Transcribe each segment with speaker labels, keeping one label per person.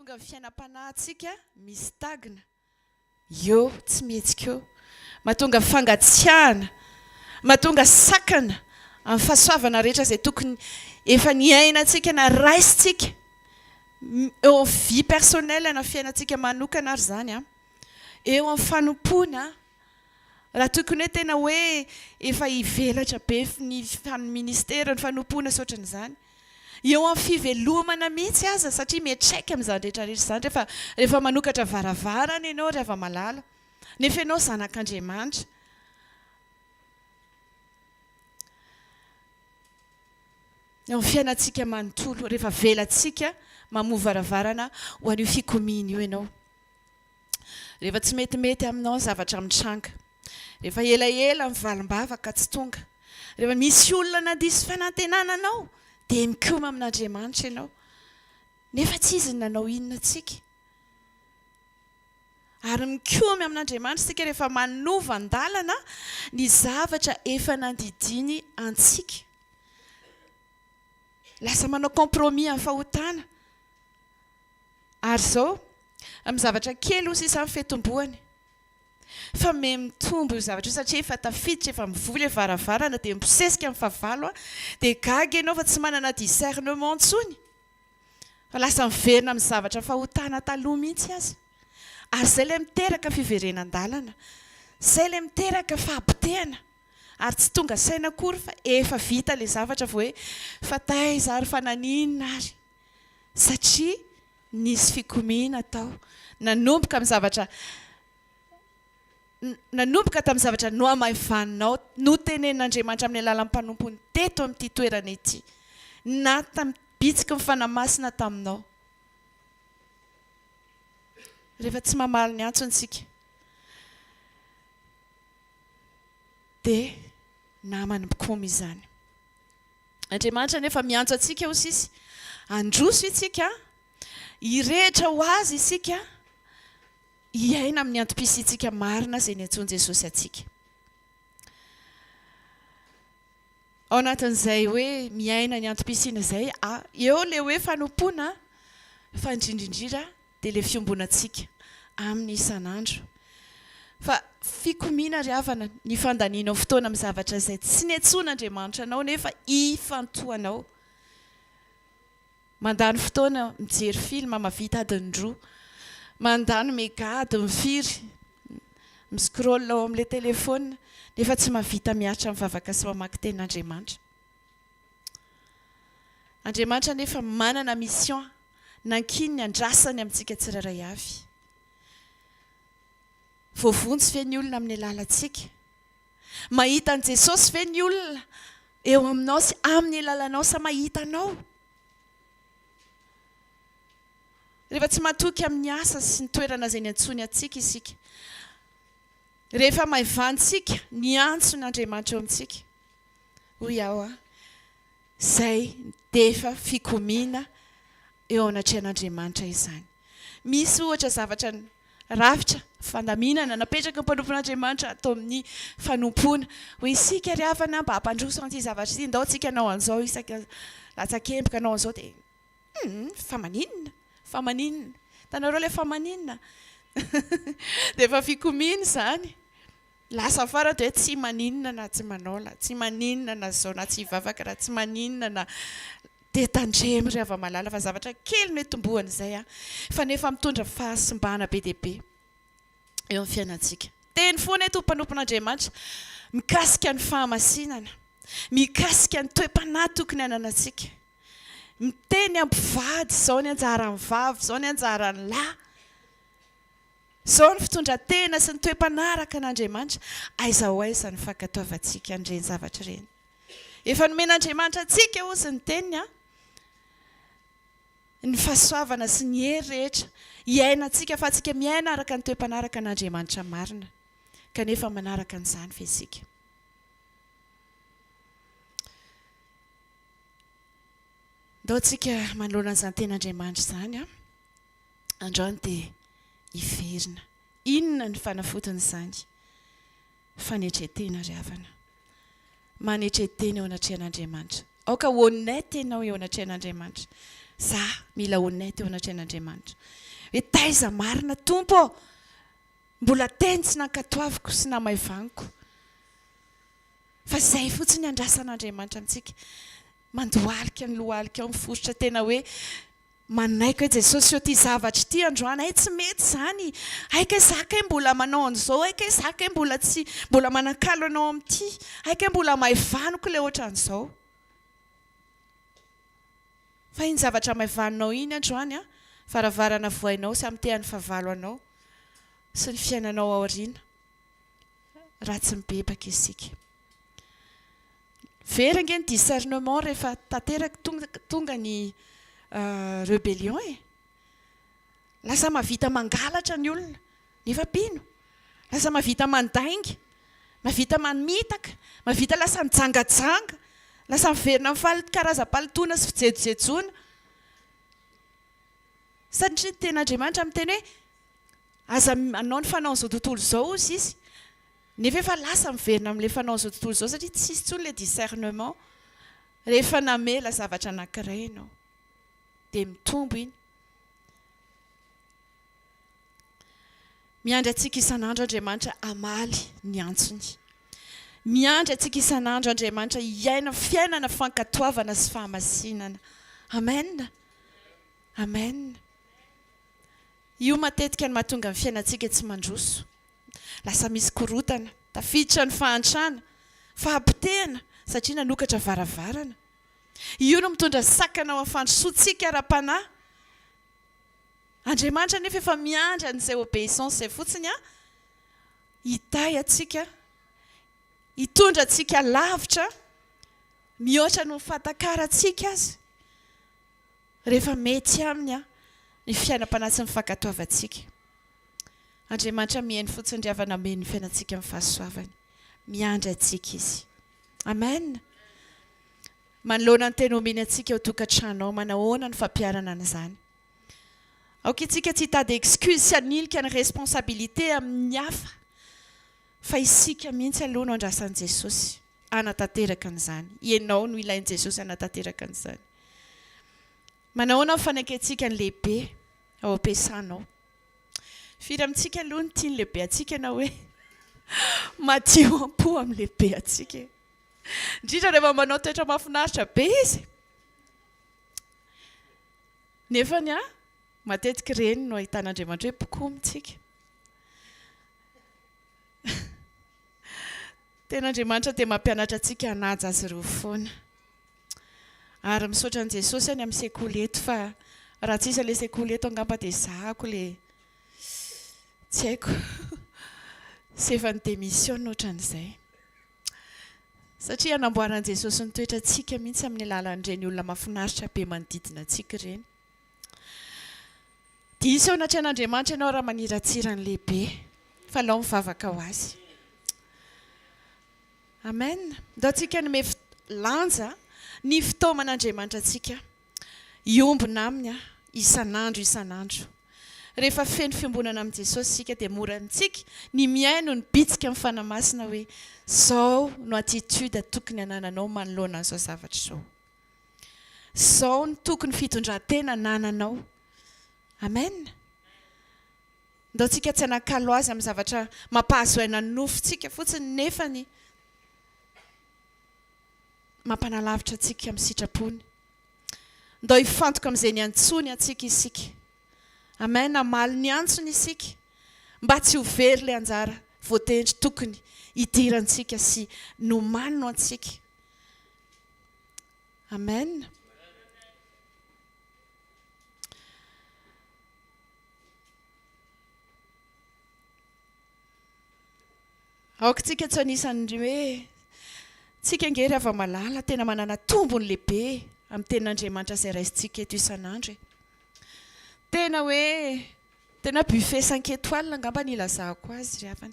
Speaker 1: Tonga ny fiainam-panahintsika mistagna eo, tsy mihetsika eo. Mahatonga fangatsiahana, mahatonga sakana amin'ny fahasoavana rehetra izay tokony efa niainantsika na raisintsika eo amin'ny vie personnelle na fiainantsika manokana ary izany an, eo amin'ny fanompoana. Raha tokony hoe tena hoe efa hivelatra be ny ministera, ny fanompoana sy ohatran'izany. Eo amin'ny fivelomana mihitsy aza satria miantraika amin'izany rehetra rehetra izany rehefa rehefa manokatra varavarana ianao ry hava-malala nefa ianao zanak'Andriamanitra. Eo amin'ny fiainantsika manontolo rehefa avelantsika mamoha varavarana ho an'io fikomiana io ianao. Rehefa tsy metimety aminao ny zavatra mitranga. Rehefa elaela ny valim-bava ka tsy tonga. Rehefa misy olona nandiso fanantenana anao dia mikomy amin'Andriamanitra ianao. Nefa tsy Izy no nanao inona antsika. Ary mikomy amin'Andriamanitra isika rehefa manova an-dalana ny zavatra efa nandidiany antsika. Lasa manao compromis amin'ny fahotana. Ary izao, amin'ny zavatra kely hoy sisa ny fitomboany. Fa miha mitombo io zavatra io satria efa tafiditra, efa mivoy ilay varavarana dia mibosesika ny fahavalo an, dia gaga ianao fa tsy manana discernement intsony fa lasa miverina amin'ny zavatra fahotana taloha mihitsy aza. Ary izay ilay miteraka fiverenan-dalana, izay ilay miteraka fahapotehana ary tsy tonga saina akory fa efa vita ilay zavatra vao hoe fa taiza ary fa naninona ary. Satria nisy fikomiana tao. Nanomboka amin'ny zavatra nanomboka tamin'ny zavatra nohamaivaninao, notenenin'Andriamanitra amin'ny alalan'ny mpanompony teto amin'ity toerana ity, na tamin'ny bitsiky ny Fanahy Masina taminao. Rehefa tsy mamaly ny antsony isika, dia naman'ny mpikomy izany. Andriamanitra anefa miantso antsika ho sisa, handroso isika, hirehitra ho Azy isika, hiaina amin'ny antom-pisiantsika marina izay niantsoan'i Jesosy antsika. Ao anatin'izay hoe miaina ny antom-pisiana izay, eo ilay hoe fanompoana, fa indrindra indrindra dia ilay fiombonantsika aminy isan'andro. Fa fikomiana ry havana ny fandanianao fotoana amin'ny zavatra izay tsy niantsoan'Andriamanitra anao nefa ifantohanao. Mandany fotoana mijery film mahavita adiny roa, mandany mega adiny firy mi-scroll ao amin'ilay telephone nefa tsy mahavita miaritra mivavaka sy mamaky tenin'Andriamanitra. Andriamanitra anefa manana mission nankininy andrasany amintsika tsirairay avy. Voavonjy ve ny olona amin'ny alalantsika? Mahita an'i Jesosy ve ny olona eo aminao sy amin'ny alalanao sa mahita anao? Rehefa tsy matoky amin'ny asa sy ny toerana izay niantsoany antsika isika, rehefa maivantsika ny antson'Andriamanitra eo amintsika, hoy aho, izay dia efa fikomiana eo anatrehan'Andriamanitra izany. Misy ohatra zavatra rafitra, fandaminana napetraky ny mpanompon'Andriamanitra atao amin'ny fanompoana. Hoe isika ry havana mba hampandroso an'ity zavatra ity, ndao tsika hanao an'izao isaka latsakemboka hanao an'izao dia hum fa maninona? Fa maninona? Hitanareo ilay fa maninona? Dia efa fikomiana izany. Lasa farany dia hoe tsy maninona na tsy manao la, tsy maninona na zao na tsy hivavaka la, tsy maninona na dia tandremo ry hava-malala fa zavatra kely no itomboana izay an, fa nefa mitondra fahasimbana be dia be eo amin'ny fiainantsika. Teny foana eto mpanompon'Andriamanitra mikasika ny fahamasinana, mikasika ny toe-panahy tokony hananantsika. Miteny amin'ny mpivady, izao ny anjaran'ny vavy, izao ny anjaran'ny lahy. Izao ny fitondran-tena sy ny toe-panahy araka an'Andriamanitra, aiza ho aiza ny fankatoavantsika an'ireny zavatra ireny? Efa nomen'Andriamanitra antsika, hozy ny teniny, ny fahasoavana sy ny hery rehetra hiainantsika, ahafahantsika miaina araka ny toe-panahy araka an'Andriamanitra marina. Kanefa manaraka an'izany ve isika? Ndao tsika manoloana an'izany tenin'Andriamanitra izany. Androany dia hiverina. Inona ny fanafodin'izany? Fanetren-tena ry havana. Manetre-tena eo anatrehan'Andriamanitra. Aoka ho honnête ianao eo anatrehan'Andriamanitra. Za mila honnête eo anatrehan'Andriamanitra. Hoe taiza marina Tompo ô? Mbola teny tsy nankatoaviko sy namaivaniko. Fa izay fotsiny andrasan'Andriamanitra amintsika. Mandohalika ny lohalika ao miforitra tena hoe manaiky hoe Jesosy ô ity zavatra ity androany hay tsy mety izany, hay kay za kay mbola manao an'izao, hay kay za kay mbola tsy mbola manakalo anao amin'ity, hay kay mbola maivaniko ilay ohatran'izao. Fa iny zavatra maivaninao iny androany an, varavarana vohainao sy hamotehan'ny fahavalo anao sy ny fiainanao aoriana raha tsy mibebaka isika. Very ange ny discernement rehefa tanteraka tonga tonga ny rebellion e! Lasa mahavita mangalatra ny olona nefa mpino, lasa mahavita mandainga, mahavita mamitaka, mahavita lasa mijangajanga, lasa miverina amin'ny faly karazam-pahalotoana sy fijejojejoana. Satria ny tenin'Andriamanitra miteny hoe aza manao ny fanaon'izao tontolo izao hozy izy. Nefa efa lasa miverina amin'ilay fanaon'izao tontolo izao satria tsisy intsony ilay discernement. Rehefa namela zavatra anankiray ianao dia mitombo iny. Miandry antsika isan'andro Andriamanitra hamaly ny antsony. Miandry antsika isan'andro Andriamanitra hiaina fiainana fankatoavana sy fahamasinana. Amen. Amen. Io matetika no mahatonga ny fiainantsika tsy mandroso. Lasa misy korontana, tafiditra ny fahantrana, fahapotehana satria nanokatra varavarana. Io no mitondra sakana ho amin'ny fandrosoantsika ara-panahy. Andriamanitra anefa efa miandry an'izay obeissance izay fotsiny hitahy antsika, hitondra antsika lavitra mihoatra noho ny fahatakarantsika aza. Rehefa mety aminy ny fiainam-panahy sy ny fankatoavantsika. Andriamanitra mihaino fotsiny ry havana hameno ny fiainantsika amin'ny fahasoavany. Miandry antsika Izy. Amen. Manoloana ny teny omeny antsika ao tokantrano ao, manahoana ny fampiharana an'izany? Aoka isika tsy hitady excuse sy hanilika ny responsabilité amin'ny hafa fa isika mihitsy aloha no andrasan'i Jesosy hanatanteraka an'izany. Ianao no ilain'i Jesosy hanatanteraka an'izany. Manahoana ny fanekentsika ny lehibe ao am-piasana ao? Firy amintsika aloha no tia ny lehibe antsika na hoe madio am-po amin'ny lehibe antsika e? Indrindra rehefa manao toetra mahafinaritra be izy. Nefany an, matetika ireny no ahitan'Andriamanitra hoe mpikomy tsika. Tena Andriamanitra dia mampianatra antsika hanaja azy ireo foana. Ary misaotra an'i Jesosy any amin'ny sekoly eto fa raha tsisy an'ilay sekoly eto angamba dia zahako ilay tsy haiko sy efa ni-démissionne ohatran'izay. Satria anamboaran'i Jesosy ny toetrantsika mihitsy amin'ny alalan'ireny olona mahafinaritra be manodidina antsika ireny. Diso eo anatrehan'Andriamanitra ianao raha maniratsira ny lehibe, fa alao mivavaka ho azy. Amen. Ndao tsika hanome lanja ny fitaoman'Andriamanitra antsika hiombona aminy isan'andro isan'andro. Rehefa feno fiombonana amin'i Jesosy isika dia mora amintsika ny mihaino ny bitsika amin'ny Fanahy Masina hoe zao no attitude tokony hanananao manoloana an'izao zavatra izao. Zao no tokony fitondran-tena anananao. Amen. Ndao tsika tsy hanakalo azy amin'ny zavatra mampahazo aina ny nofontsika fotsiny nefany mampanalavitra antsika amin'ny sitrapony. Ndao hifantoka amin'izay niantsoany antsika isika. Amen, hamaly ny antsony isika mba tsy ho very ilay anjara voatendry tokony hidirantsika sy nomaniny ho antsika. Amen. Aoka tsika tsy ho anisan'ny hoe tsika ange ry hava-malala tena manana tombony lehibe amin'ny tenin'Andriamanitra izay raisintsika eto isan'andro e. Tena hoe tena buffet cinq étoiles angamba ny ilazako azy ry havana.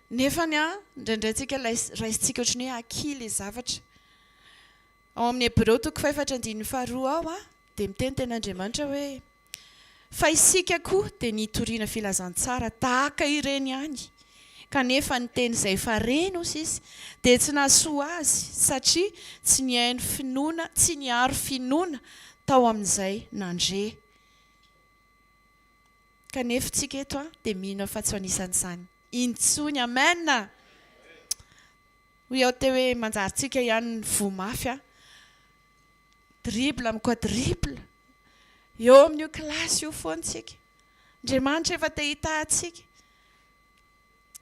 Speaker 1: Nefany an, indraindray tsika raisintsika ohatran'ny hoe acquis ilay zavatra. Ao amin'ny Hebreo toko fahefatra andininy faharoa ao dia miteny tenin'Andriamanitra hoe Fa isika koa dia nitoriana filazantsara tahaka ireny ihany, kanefa ny teny izay efa reny, hoy izy, dia tsy nahasoa azy, satria tsy nihaino finoana, tsy niharo finoana. tao amin'izay nandre. Kanefa tsika eto dia mino aho fa tsy ho anisan'izany intsony. Amen! Hoy aho teo hoe manjary tsika ihany ny voa mafy a! Dribble amin'ny quadruple. Eo amin'io kilasy io foana tsika. Andriamanitra efa te hitaha antsika.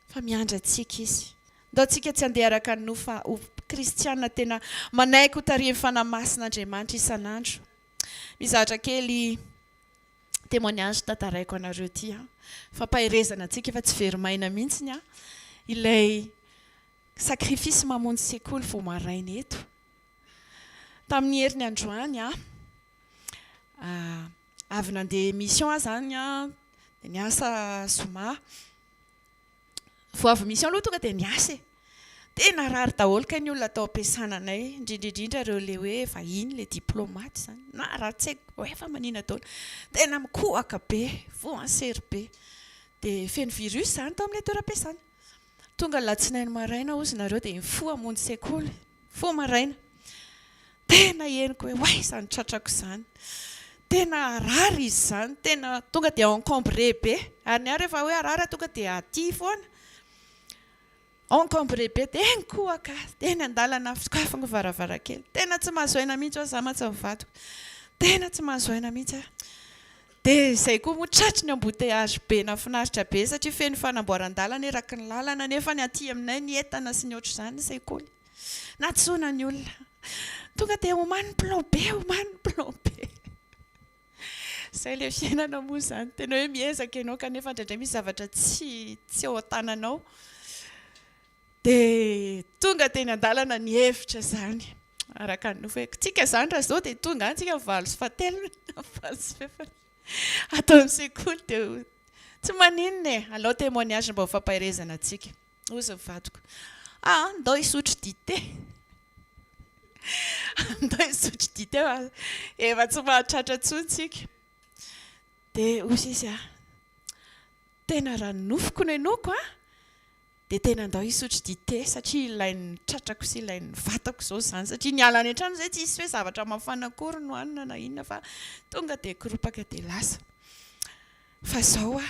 Speaker 1: Fa miandry antsika Izy. Ndao tsika tsy handeha araka ny nofo fa ho kristiana tena manaiky ho tarihin'ny Fanahy Masin'Andriamanitra isan'andro. Misy zavatra kely témoignage tantaraiko anareo ity an. Fampaherezana antsika fa tsy very maina mihitsy an. Ilay sacrifice mamonjy sekoly vao maraina eto. Tamin'ny heriny androany aho, avy nandeha mission aho izany an, dia niasa zoma. Vao avy mission aloha tonga dia niasa e. Dia narary daholo kay ny olona tao am-piasana anay, indrindra indrindra ireo ilay hoe vahiny, ilay diplomate izany. Narary tsy haiko hoe fa manina daholo. Tena mikohaka be, voan'ny sery be. Dia feno virus izany tao amin'ilay toeram-piasana. Tonga ny alatsinainy maraina hozy nareo dia nifoha hamonjy sekoly. Nifoha maraina. Tena henoko hoe oay izany tratrako izany. Tena harary izy izany. Tena tonga dia encombré be. Ary ny ahy rehefa hoe harary aho tonga dia aty foana. Encombré be dia nikohaka aho. Teny an-dalana sokafy ny varavarankely. Tena tsy mahazo aina mihitsy aho, izaho mantsy ny vadiko. Tena tsy mahazo aina mihitsy aho. Dia izay koa moa tratry ny embouteillage be nahafinaritra be satria feno fanamboaran-dalana eraky ny lalana nefa ny aty aminay ny entana sy ny ohatr'izany ny sekoly. Nantsoina ny olona. Tonga dia omany ny plan B, omany ny plan B. Izay ilay fiainana moa izany. Tena hoe miezaka ianao kanefa indraindray misy zavatra tsy tsy ao an-tananao. Dia tonga teny an-dalana ny hevitra izany. Araka ny nofo hoe, tsika izany raha izao dia tonga any tsika valo sy fahatelony na valo sy fahefany ato amin'ny sekoly dia tsy maninona e, alao témoignage mba ho fampaherezana antsika. Hozy ny vadiko, ah, ndao hisotro dite. Ndao hisotro dite fa efa tsy mahatratra intsony tsika. Dia hozy izy, ah, tena raha ny nofoko no henoiko an, Dia tena andao hisotro dite satria ilain'ny tratrako sy ilain'ny vatako izao izany satria niala any an-trano izay tsisy hoe zavatra mafana akory no hanina na inona fa tonga dia koropaka dia lasa. Fa izao hoa,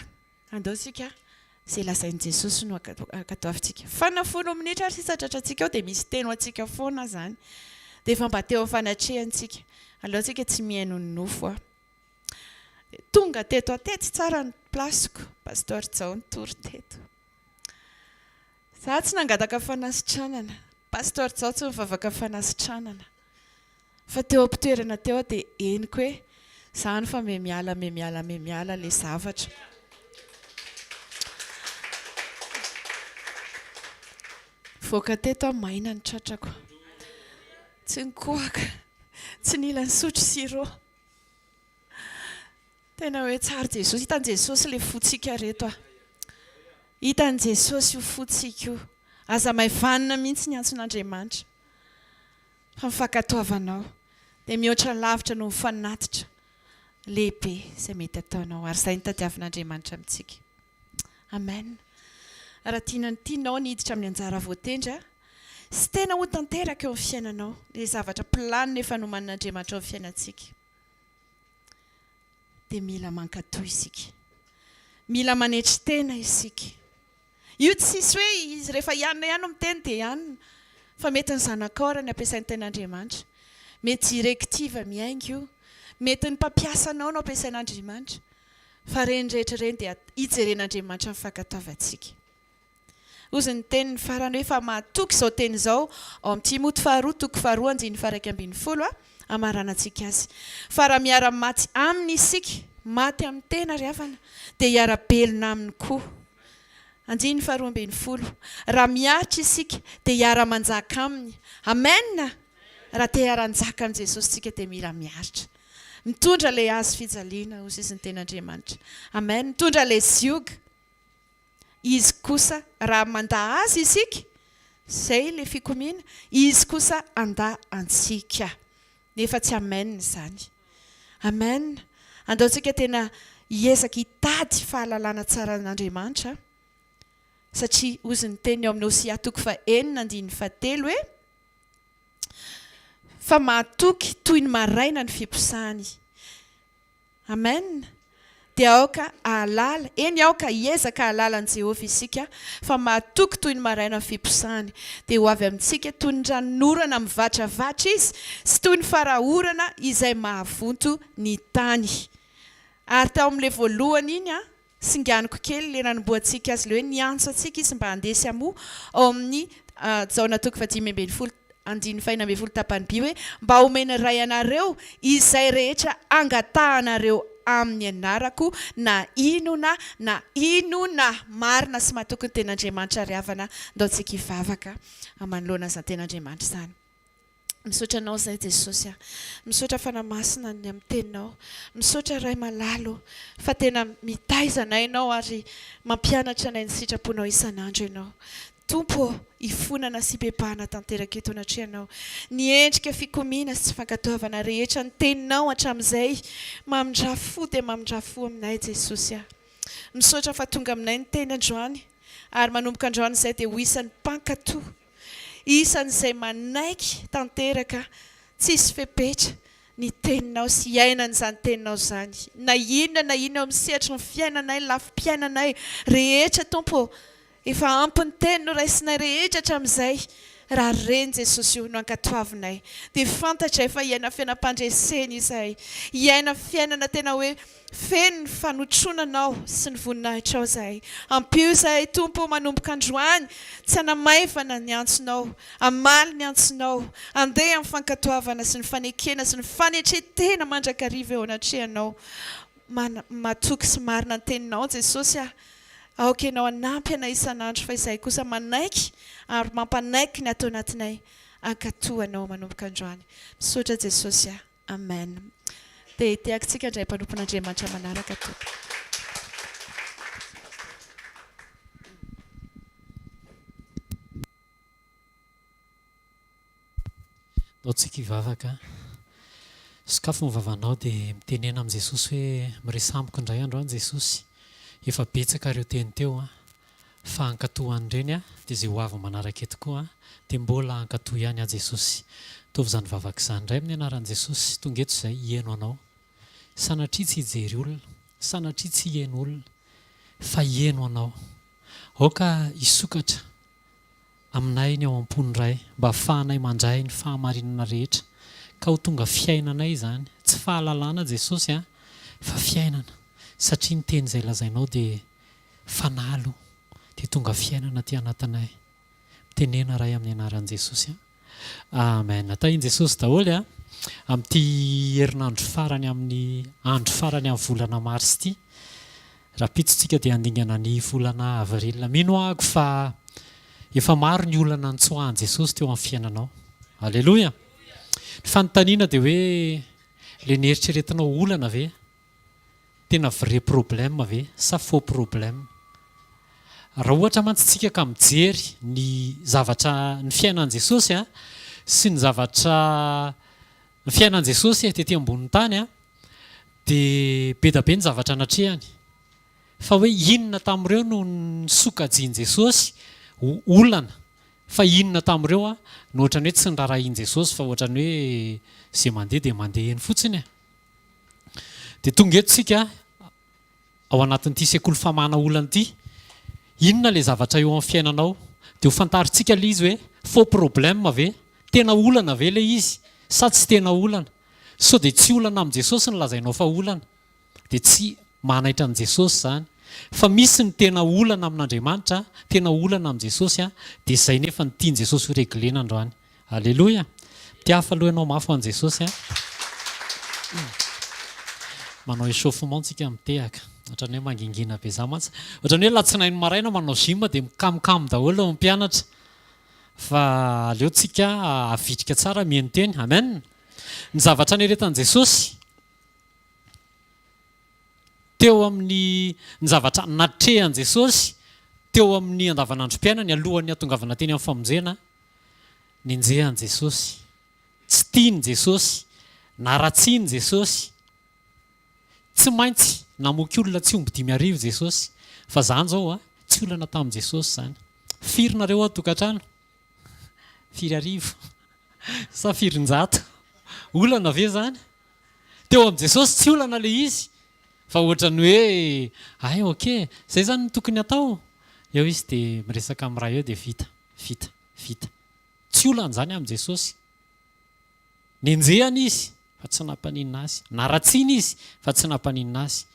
Speaker 1: andao isika izay lazain'i Jesosy no ankatoavintsika. Fa na folo minitra ary sisa tratrantsika ao dia misy teny ho antsika foana izany. Dia efa mba teo amin'ny fanatrehantsika. Aleo tsika tsy mihaino ny nofo hoa. Dia tonga teto atetsy tsara ny place-ko. Pasteur Jao nitory teto. Za tsy nangataka fanasitranana. Pasteur Jao tsy nivavaka fanasitranana. Fa teo am-pitoerana teo aho dia henoko hoe zany fa me miala me miala me miala le zavatra. Nivoaka teto aho maina ny tratrako. Tsy nikohaka. Tsy nila nisotro sirop. Tena hoe tsara Jesosy, hitan'i Jesosy ilay fontsika reto a. Hitan'i Jesosy io fontsika io. Aza maivanina mihitsy ny antson'Andriamanitra. Fa ny fankatoavanao dia mihoatra lavitra noho ny fanatitra lehibe izay mety ataonao. Ary izay no tadiavin'Andriamanitra amintsika. Amen. Raha tiana tianao ny hiditra amin'ny anjara voatendry sy tena ho tanteraka eo amin'ny fiainanao ilay zavatra planina efa nomanin'Andriamanitra eo amin'ny fiainantsika. dia mila mankatò isika. Mila manetry tena isika. Io tsisy hoe izy rehefa i anona ihany no miteny dia i anona. Fa mety ny zanakao ary ny ampiasain'ny tenin'Andriamanitra. Mety directive miainga io. Mety ny mpampiasa anao no ampiasain'Andriamanitra. Fa ireny rehetra ireny dia hijeren'Andriamanitra ny fankatoavantsika. Hozy ny teniny farany hoe fa mahatoky izao teny izao ao amin'ny Timoty faharoa toko faharoa andininy faha-11 hamaranantsika azy. Fa raha miara-maty aminy isika, maty amin'ny tena ry havana, dia hiara-belona aminy koa. Andininy faharoa ambin'ny folo. Raha miaritra isika dia hiara-manjaka aminy. Amen! Raha te hiara-hanjaka amin'i Jesosy isika dia mila miaritra. Mitondra ilay hazo fijaliana, hozy izy ny tenin'Andriamanitra. Amen! Mitondra ilay zioga. Izy kosa, raha mandà Azy isika, izay ilay fikomiana, Izy kosa handà antsika. Nefa tsy amen izany. Amen. Andao tsika tena hiezaka hitady fahalalana tsara an'Andriamanitra, satria hozy ny teniny ao amin'ny Hosea toko fahenina andininy fahatelo hoe. Fa mahatoky toy ny maraina ny fiposahany. Amen! Dia aoka hahalala, eny aoka hiezaka hahalala an'i Jehovah isika, fa mahatoky toy ny maraina ny fiposahany. Dia ho avy amintsika toy ny ranonorana mivatravatra izy, sy toy ny fara-orana izay mahavonto ny tany. Ary tao amin'ilay voalohany iny an, singaniko kely ilay nanombohantsika azy ilay hoe niantso antsika izy mba handeha sy hamoa, ao amin'ny Jaona toko fahadimy ambin'ny folo andininy fahenina ambin'ny folo tapany by hoe, Mba homen'ny Ray anareo izay rehetra angatahanareo amin'ny anarako, na inona na inona. Marina sy matoky ny Tenin'Andriamanitra ry havana, ndao tsika hivavaka manoloana izany Tenin'Andriamanitra izany. Misaotra Anao izahay Jesosy a. Misaotra Fanahy Masina ny amin'ny Teninao. Misaotra Ray malala o, fa tena mitaiza anay Ianao ary mampianatra anay ny sitraponao isan'andro Ianao. Tompo ô, ifonana sy ibebahana tanteraka eto anatrehanao ny endrika fikomiana sy tsy fankatoavana rehetra ny Teninao hatramin'izay. Mamindrà fo dia mamindrà fo aminay Jesosy a. Misaotra fa tonga aminay ny Teny androany ary manomboka androany izay dia ho isan'ny mpankato, isan'izay manaiky tanteraka tsisy fepetra ny Teninao sy hiainana izany Teninao izany na inona na inona eo amin'ny sehatry ny fiainanay, lafim-piainanay rehetra Tompo ô. Efa ampy ny teny noraisinay rehetra hatramin'izay, raha reny Jesosy io no ankatoavinay, dia fantatray fa hiaina fiainam-pandresena izahay, hiaina fiainana tena hoe feno ny fanotronanao sy ny voninahitrao izahay. Ampio izahay Tompo ô manomboka androany tsy hanamaivana ny antsonao, hamaly ny antsonao, handeha amin'ny fankatoavana sy ny fanekena sy ny fanetren-tena mandrakariva eo anatrehanao. Matoky sy marina ny teninao Jesosy ah. Aoka ianao hanampy anay isan'andro fa izahay kosa manaiky ary mampanaiky ny ato anatinay hankatò anao manomboka androany. Misaotra Jesosy ah. Amen. Dia tehakitsika indray mpanompon'Andriamanitra manaraka Tompoko.
Speaker 2: Ndao tsika hivavaka. Sokafy ny vavanao dia mitenena amin'i Jesosy hoe miresaha amiko indray androany Jesosy. Efa betsaka ireo teny teo an. Fa hankatò an'ireny aho dia izay ho avy manaraka eto koa dia mbola hankatò ihany aho Jesosy. Ataovy izany vavaka izany indray amin'ny anaran'i Jesosy. Tonga eto izay hiheno anao. Sanatria tsy hijery olona. Sanatria tsy hiheno olona. Fa hiheno anao. Aoka hisokatra. aminay ny ao am-pon'ny Ray mba afahanay mandray ny fahamarinana rehetra ka ho tonga fiainanay izany, tsy fahalalana Jesosy a, fa fiainana satria ny teny izay lazainao dia fanahy aloha dia tonga fiainana aty anatinay. Mitenena Ray amin'ny anaran'i Jesosy a. Amen. Tahin'i Jesosy daholo a. Amin'ity herinandro farany amin'ny andro farany amin'ny volana mars ity. Rahampitso tsika dia handingana ny volana avril. Mino aho fa efa maro ny olana nitsoahan'i Jesosy teo amin'ny fiainanao. Aleloia! Ny fanontaniana dia hoe le neritreretinao olana ve tena vrai problème ve sa faux problème? Raha ohatra mantsy tsika ka mijery ny zavatra ny fiainan'i Jesosy sy ny zavatra ny fiainan'i Jesosy tety ambonin'ny tany dia be da be ny zavatra natrehany. Fa hoe inona tamin'ireo no nosokajian'i Jesosy ho olana fa inona tamin'ireo no ohatran'ny hoe tsy niraharahian'i Jesosy fa ohatran'ny hoe izay mandeha dia mandeha eny fotsiny e. Dia tonga eto isika ao anatin'ity sekoly famahana olana ity, inona ilay zavatra eo amin'ny fiainanao? Dia ho fantarintsika ilay izy hoe faux problème ve? Tena olana ve ilay izy sa tsy tena olana? Sao dia tsy olana amin'i Jesosy ny lazainao fa olana? Dia tsy manaitra an'i Jesosy izany. Fa misy ny tena olana amin'Andriamanitra, tena olana amin'i Jesosy, dia izay nefa no tian'i Jesosy ho reglena androany. Aleloia! Mpihafa aloha ianao mafy ho an'i Jesosy a! Manao échauffement tsika mitehaka. Ohatran'ny hoe mangingina be za mantsy. Ohatran'ny hoe latsinainy maraina manao gym dia mikamokamo daholo ny mpianatra. Fa aleo tsika havitrika tsara mihaino teny. Amen! Ny zavatra nieretan'i Jesosy teo amin'ny ny zavatra natrehan'i Jesosy teo amin'ny andavanandrom-piainany alohan'ny hahatongavana teny amin'ny famonjena Nenjehan'i Jesosy, tsy tian'i Jesosy, naratsian'i Jesosy. Tsy maintsy namoky olona tsy omby 5000 Jesosy. Fa zany zao a, tsy olana tamin'i Jesosy zany. Firy nareo ao tokantrano? Firy arivo? Sa firinjato? Olana ve izany? Teo amin'i Jesosy tsy olana ilay izy fa ohatran'ny hoe hay ok, izay izany no tokony hatao. Eo izy dia miresaka amin'ny Ray eo dia vita, vita, vita. Tsy olana izany amin'i Jesosy. Nenjehana izy fa tsy nampaninona azy. Naratsiana izy fa tsy nampaninona azy.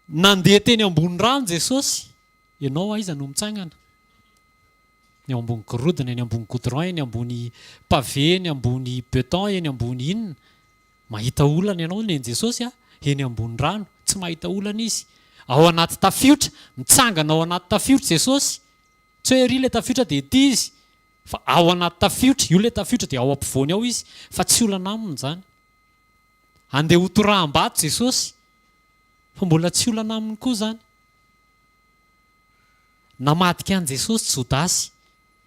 Speaker 2: Nandeha teny ambony rano Jesosy, ianao aiza no mitsangana? Eo ambony gorodona, eny ambony goudron, eny ambony pavé, eny ambony beton, eny ambony inona? Mahita olana ianao, nen'i Jesosy a, eny ambony rano, tsy mahita olana izy. Ao anaty tafiotra, mitsangana ao anaty tafiotra Jesosy. Tsy hoe ery ilay tafiotra dia ety izy, fa ao anaty tafiotra, io ilay tafiotra dia ao ampovoany ao izy, fa tsy olana aminy izany. Andeha hotoraham-bato Jesosy, fa mbola tsy olana aminy koa izany. Namadika an'i Jesosy Jodasy,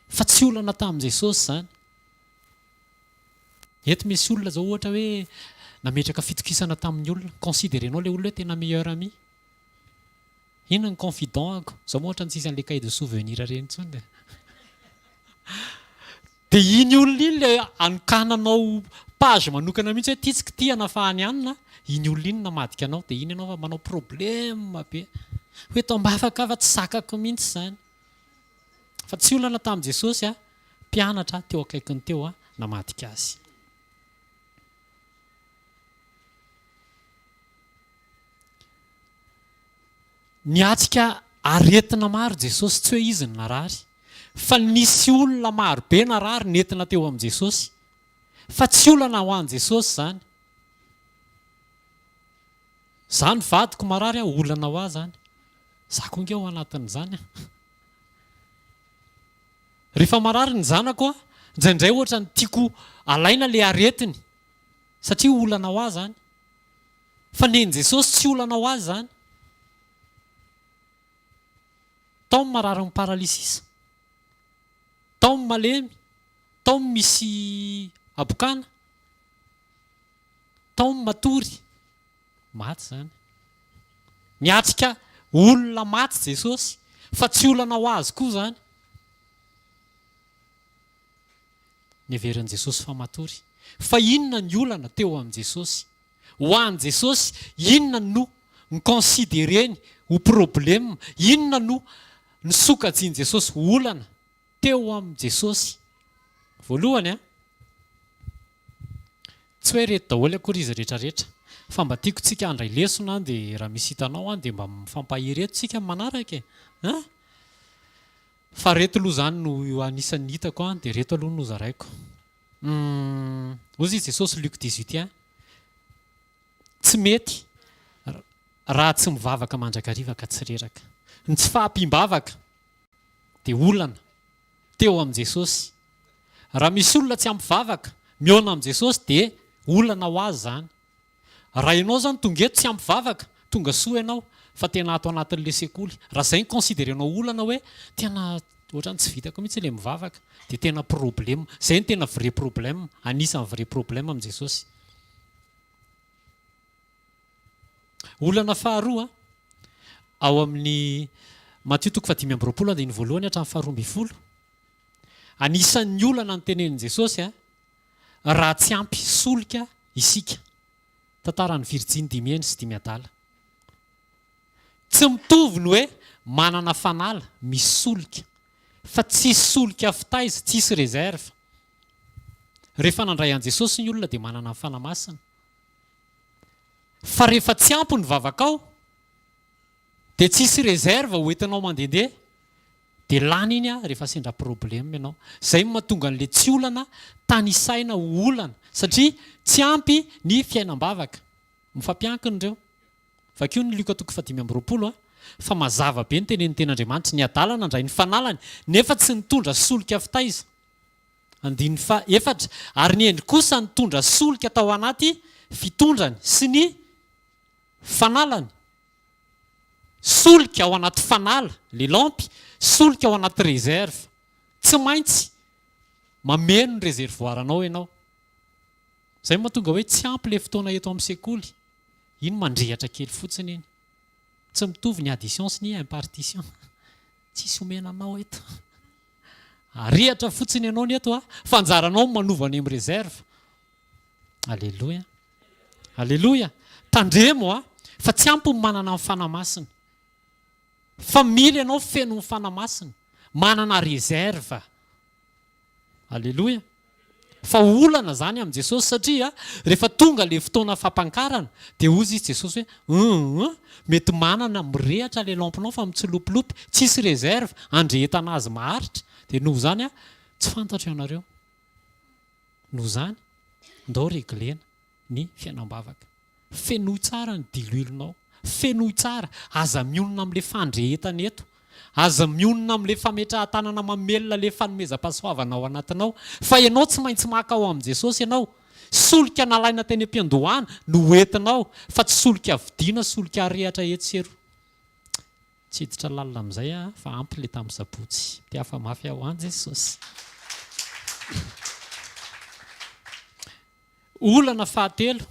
Speaker 2: fa tsy olana tamin'i Jesosy izany. Eto misy olona izao ohatra hoe nametraka fitokisana tamin'ny olona, considerer-nao ilay olona hoe tena meilleur ami. Inona ny confident-ko? Izao moa ohatran'ny tsisy an'ilay cahier de souvenir ireny intsony e. Dia iny olona iny ilay anokananao page manokana mihitsy hoe ity tsy kitihana fa any anona, iny olona iny namadika anao, dia iny ianao fa manao problème be. Hoe eto am-bavaka aho fa tsy zakako mihitsy izany. Fa tsy olana tamin'i Jesosy a, mpianatra teo akaikiny teo a, namadika azy. Niatrika aretina maro Jesosy, tsy hoe izy no narary, fa nisy olona maro be narary nentina teo amin'i Jesosy. Fa tsy olana ho an'i Jesosy izany. Za ny vadiko marary aho, olana ho ahy izany. Za koa ange ao anatin'izany an. Rehefa marary ny zanako aho, indraindray ohatra ny tiako alaina ilay aretiny, satria olana ho ahy izany. Fa nen'i Jesosy tsy olana ho azy izany. Tao ny mararin'ny paralysisa, tao ny malemy, tao ny misy habokana, tao ny matory. Maty izany. Niatrika olona maty Jesosy, fa tsy olana ho azy koa izany. Neverin'i Jesosy fa matory. Fa inona ny olana teo amin'i Jesosy? Ho an'i Jesosy, inona no ni-considereny ho problème? Inona no nosokajian'i Jesosy ho olana teo amin'i Jesosy? Voalohany an, tsy hoe ireto daholo akory izy rehetrarehetra, fa mba tiako tsika handray lesona an, dia raha misy hitanao an, dia mba mifampahery eto tsika amin'ny manaraka e! An! Fa reto aloha izany no anisan'ny hitako an, dia reto aloha no zaraiko. Humm, hozy i Jesosy Luc 18 un, tsy mety raha tsy mivavaka mandrakariva ka tsy reraka. Ny tsy fahampiam-bavaka dia olana teo amin'i Jesosy. Raha misy olona tsy ampy vavaka mihaona amin'i Jesosy dia olana ho azy izany. Raha ianao zany tonga eto tsy ampy vavaka, tonga soa ianao fa tena ato anatin'le sekoly. Raha zay no considerenao olana hoe tena ohatran'ny tsy vitako mihitsy le mivavaka dia tena problema. Zay no tena vrai problème, anisan'ny vrai problème amin'i Jesosy. Olana faharoa, ao amin'ny Matio toko fahadimy amby 20 andininy voalohany hatramin'ny faharoa ambin'ny folo, anisan'ny olana notenenin'i Jesosy raha tsy ampy solika isika. Tantaran'ny virjiny dimy hendry sy dimy adala. Tsy mitovy ny hoe manana fanala, misy solika. Fa tsisy solika fitaiza, tsisy réserve. Rehefa nandray an'i Jesosy ny olona dia manana ny Fanahy Masina. Fa rehefa tsy ampy ny vavakao dia tsisy réserve ho entinao mandehandeha. Dia lany iny rehefa sendra problème ianao. Izay no mahatonga an'ilay tsy olana tanisaina ho olana satria tsy ampy ny fiainam-bavaka. Mifampiankina ireo. Vakio ny Lioka toko fahadimy amby 20 fa mazava be ny tenenin'ny Tenin'Andriamanitra. Ny adala nandray ny fanalany nefa tsy nitondra solika fitaiza. Andininy faha-4, Ary ny hendry kosa nitondra solika tao anaty fitondrany sy ny fanalany. Solika ao anaty fanala, le lampy, solika ao anaty réserve. Tsy maintsy mameno ny réservoir-nao ianao. Izay no mahatonga hoe tsy ampy le fotoana eto amin'ny sekoly. Iny mandrehatra kely fotsiny iny. Tsy mitovy ny addition sy ny impartition. Tsisy omena anao eto. Arehatra fotsiny ianao ny eto a, fa anjaranao ny manova any amin'ny réserve. Aleloia. Aleloia. Tandremo a, fa tsy ampy ny manana ny Fanahy Masina. Fa mila ianao feno ny Fanahy Masina, manana réserve. Aleloia. Fa olana izany amin'i Jesosy satria rehefa tonga ilay fotoana fampankarana dia hozy izy Jesosy hoe hum mety manana mirehatra ilay lampe-nao fa mitsilopilopy, tsisy réserve andrehetana azy maharitra dia noho izany aho tsy fantatro ianareo. Noho izany ndao reglena ny fiainam-bavaka. Fenoy tsara ny diloilonao. Fenoy tsara. Aza mionona amin'ilay fandrehetana eto. Aza mionona amin'ilay fametrahan-tanana mamelona ilay fanomezam-pahasoavana ao anatinao. Fa ianao tsy maintsy maka ao amin'i Jesosy ianao. Solika nalaina teny am-piandohana no hoentinao fa tsy solika vidiana, solika arehatra etsy sy eroa. Tsy hiditra lalina amin'izay aho fa ampy ilay tamin'ny sabotsy. Mpihafa mafy aho an Jesosy. Olana fahatelo.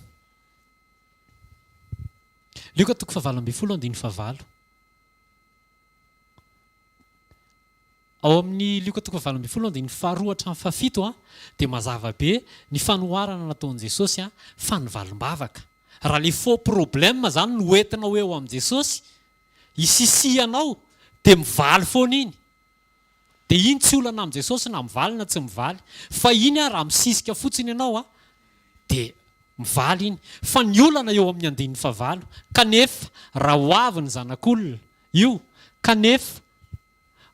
Speaker 2: Lioka toko fahavalo ambin'ny folo andininy fahavalo. Ao amin'ny Lioka toko fahavalo ambin'ny folo andininy faharoa hatramin'ny fahafito dia mazava be ny fanoharana nataon'i Jesosy fa ny valim-bavaka. Raha ilay faux problème izany no entinao eo amin'i Jesosy, isisihanao dia mivaly foana iny. Dia iny tsy olana amin'i Jesosy na mivaly na tsy mivaly. Fa iny raha misisika fotsiny ianao dia mivaly iny. Fa ny olana eo amin'ny andininy fahavalo, kanefa raha ho avy ny Zanak'olona, io, kanefa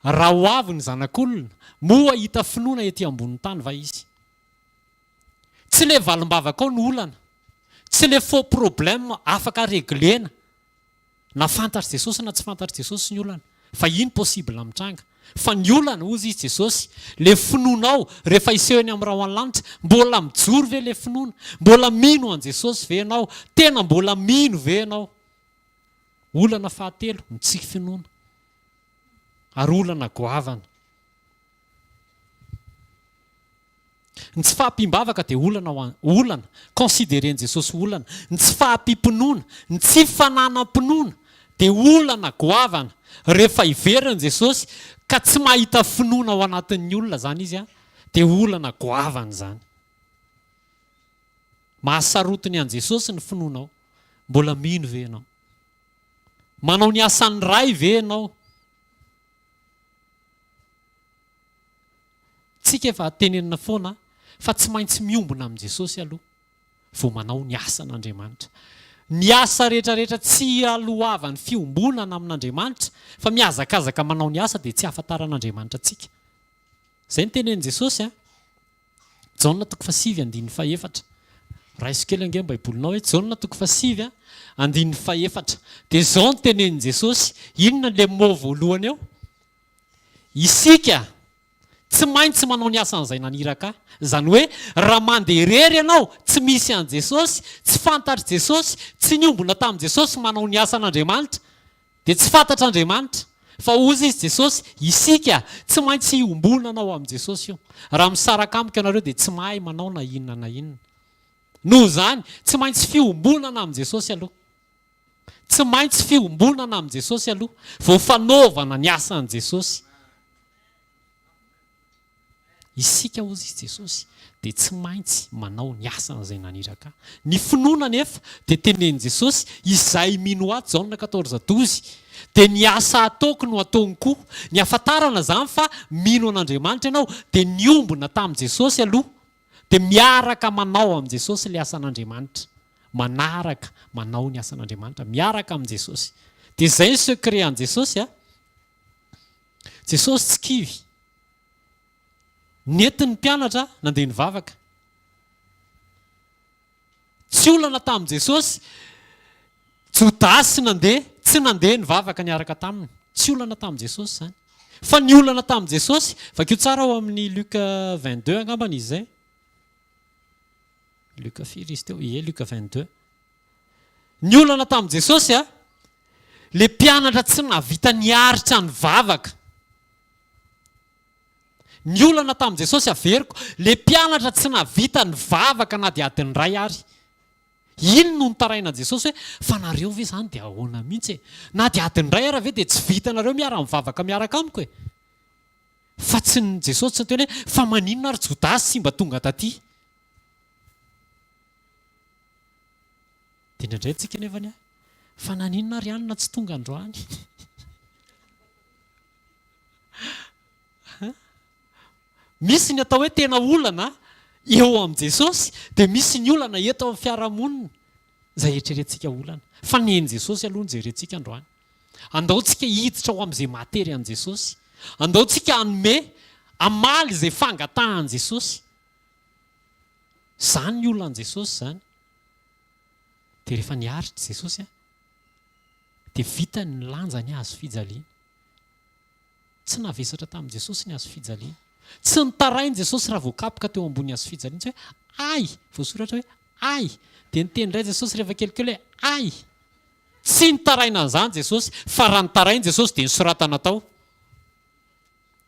Speaker 2: raha ho avy ny Zanak'olona, moa hahita finoana ety ambonin'ny tany va Izy? Tsy ilay valim-bavakao no olana. Tsy ilay faux problème afaka reglena. Na fantatr'i Jesosy na tsy fantatr'i Jesosy ny olana. Fa iny possible mitranga. Fa ny olana, hozy izy Jesosy, le finoanao rehefa hiseho eny amin'ny rahon'ny lanitra, mbola mijoro ve le finoana? Mbola mino an'i Jesosy ve ianao? Tena mbola mino ve ianao? Olana fahatelo, ny tsy finoana. Ary olana goavana. Ny tsy fahampiam-bavaka dia olana ho an, olana, consideren'i Jesosy ho olana. Ny tsy fahampiam-pinoana, ny tsy fananam-pinoana dia olana goavana. Rehefa hiverina Jesosy ka tsy mahita finoana ao anatin'ny olona izany Izy dia olana goavana izany. Mahasarotiny an'i Jesosy ny finoanao. Mbola mino ve ianao? Manao ny asan'ny Ray ve ianao? Tsika efa tenenina foana fa tsy maintsy miombona amin'i Jesosy aloha vao manao ny asan'Andriamanitra. Ny asa rehetra rehetra tsy ialohavan'ny fiombonana amin'Andriamanitra fa mihazakazaka manao ny asa dia tsy ahafantaran'Andriamanitra antsika. Izay no tenenin'i Jesosy an. Jaona toko fahasivy andininy fahefatra. Raiso kely ange ny baibolinao hoe Jaona toko fahasivy andininy fahefatra. Dia izao no tenenin'i Jesosy, inona ilay mot voalohany eo? Isika tsy maintsy manao ny asan'izay naniraka ahy. Izany hoe raha mandeha irery ianao, tsy misy an'i Jesosy, tsy fantatr'i Jesosy, tsy niombona tamin'i Jesosy manao ny asan'Andriamanitra, dia tsy fantatr'Andriamanitra. Fa hozy izy Jesosy, isika tsy maintsy hiombonana ao amin'i Jesosy io. Raha misaraka amiko ianareo dia tsy mahay manao na inona na inona. Noho izany, tsy maintsy fiombonana amin'i Jesosy aloha. Tsy maintsy fiombonana amin'i Jesosy aloha vao fanaovana ny asan'i Jesosy. Isika hozy izy Jesosy dia tsy maintsy manao ny asan'izay naniraka ahy. Ny finoana anefa dia tenenin'i Jesosy, izay mino ahy, Jaona quatorze douze, dia ny asa ataoko no ataony koa. Ny ahafantarana izany fa mino an'Andriamanitra ianao dia niombona tamin'i Jesosy aloha. Dia miaraka manao amin'i Jesosy ilay asan'Andriamanitra. Manaraka manao ny asan'Andriamanitra miaraka amin'i Jesosy. Dia izay ny secret an'i Jesosy a. Jesosy tsy kivy. Nentiny ny mpianatra nandeha nivavaka. Tsy olana tamin'i Jesosy, Jodasy nandeha, tsy nandeha nivavaka niaraka taminy. Tsy olana tamin'i Jesosy izany. Fa ny olana tamin'i Jesosy, vakio tsara ao amin'ny Luc 22 angambany izy izay. Luc firy izy teo? Ie, Luc 22. Ny olana tamin'i Jesosy, a, le mpianatra tsy nahavita niaritra nivavaka. Ny olana tamin'i Jesosy, averiko, le mpianatra tsy nahavita nivavaka na dia adiny iray ary. Iny no nitarainan'i Jesosy hoe, fa nareo ve izany dia ahoana mihitsy e? Na dia adiny iray ara ve dia tsy vitanareo miara-mivavaka miaraka amiko e? Fa tsy ny Jesosy tsy niteny hoe, fa maninona ary Jodasy tsy mba tonga taty? Dia indraindray tsika nefany a, fa naninona ary anona tsy tonga androany? Misy ny atao hoe tena olana eo amin'i Jesosy, dia misy ny olana eto amin'ny fiarahamonina izay eritreretintsika olana. Fa ny an'i Jesosy aloha no jerentsika androany. Andao tsika hiditra ao amin'izay mahatery an'i Jesosy. Andao tsika hanome, hamaly izay fangatahan'i Jesosy. Izany ny olan'i Jesosy izany. Dia rehefa niaritra Jesosy, dia vitany ny lanja ny hazo fijaliana. Tsy navesatra tamin'i Jesosy ny hazo fijaliana. Tsy nitaraina Jesosy raha voakapoka teo ambony hazo fijaliana. Tsy hoe ay! Voasoratra hoe ay! Dia niteny indray Jesosy rehefa kelikely hoe ay! Tsy nitaraina an'izany Jesosy, fa raha nitaraina Jesosy dia nosoratana tao.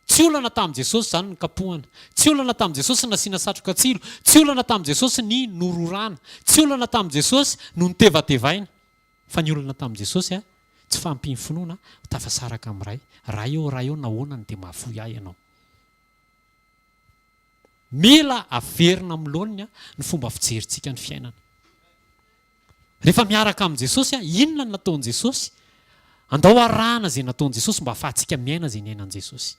Speaker 2: Tsy olana tamin'i Jesosy izany ny kapohana. Tsy olana tamin'i Jesosy ny nasiana satroka tsilo. Tsy olana tamin'i Jesosy ny nororana. Tsy olana tamin'i Jesosy no notevatevaina. Fa ny olana tamin'i Jesosy, tsy fahampian'ny finoana, tafasaraka amin'ny Ray. Ray ô, Ray ô, nahoana no dia mahafoy ahy Ianao? Mila averina amin'ny laoniny ny fomba fijerintsika ny fiainana. Rehefa miaraka amin'i Jesosy, inona no nataon'i Jesosy? Andao arahana izay nataon'i Jesosy mba hahafahantsika miaina izay niainan'i Jesosy.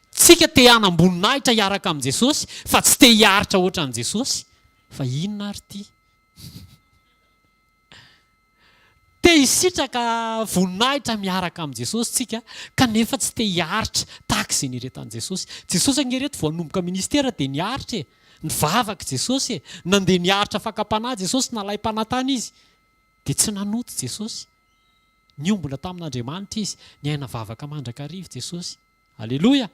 Speaker 2: Tsika te hanam-boninahitra hiaraka amin'i Jesosy fa tsy te hiaritra ohatran'i Jesosy. Fa inona ary ity? Te hisitraka voninahitra miaraka amin'i Jesosy tsika kanefa tsy te hiaritra tahaka izay niretan'i Jesosy. Jesosy ange reto vao hanomboka ministera dia niaritra e! Nivavaka Jesosy e! Nandeha niaritra fakam-panahy Jesosy, nalaim-panahy tany Izy. Dia tsy nanota Jesosy. Niombona tamin'Andriamanitra Izy. Niaina vavaka mandrakariva Jesosy. Aleloia!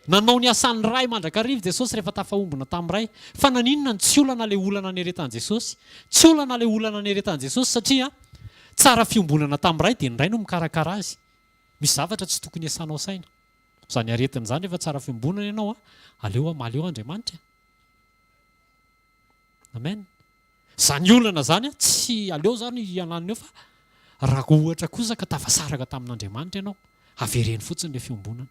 Speaker 2: Nanao ny asan'ny Ray mandrakariva Jesosy rehefa tafaombona tamin'ny Ray. Fa naninona no tsy olana ilay olana niaretan'i Jesosy? Tsy olana ilay olana niaretan'i Jesosy satria tsara fiombonana tamin'ny Ray dia ny Ray no mikarakara azy. Misy zavatra tsy tokony hiasanao saina. Izany aretina izany rehefa tsara fiombonana ianao a, aleo hamaly eo Andriamanitra e. Amen. Izany olana izany a, tsy aleo izany hiananina eo fa raha ohatra kosa ka tafasaraka tamin'Andriamanitra ianao, avereno fotsiny ilay fiombonana.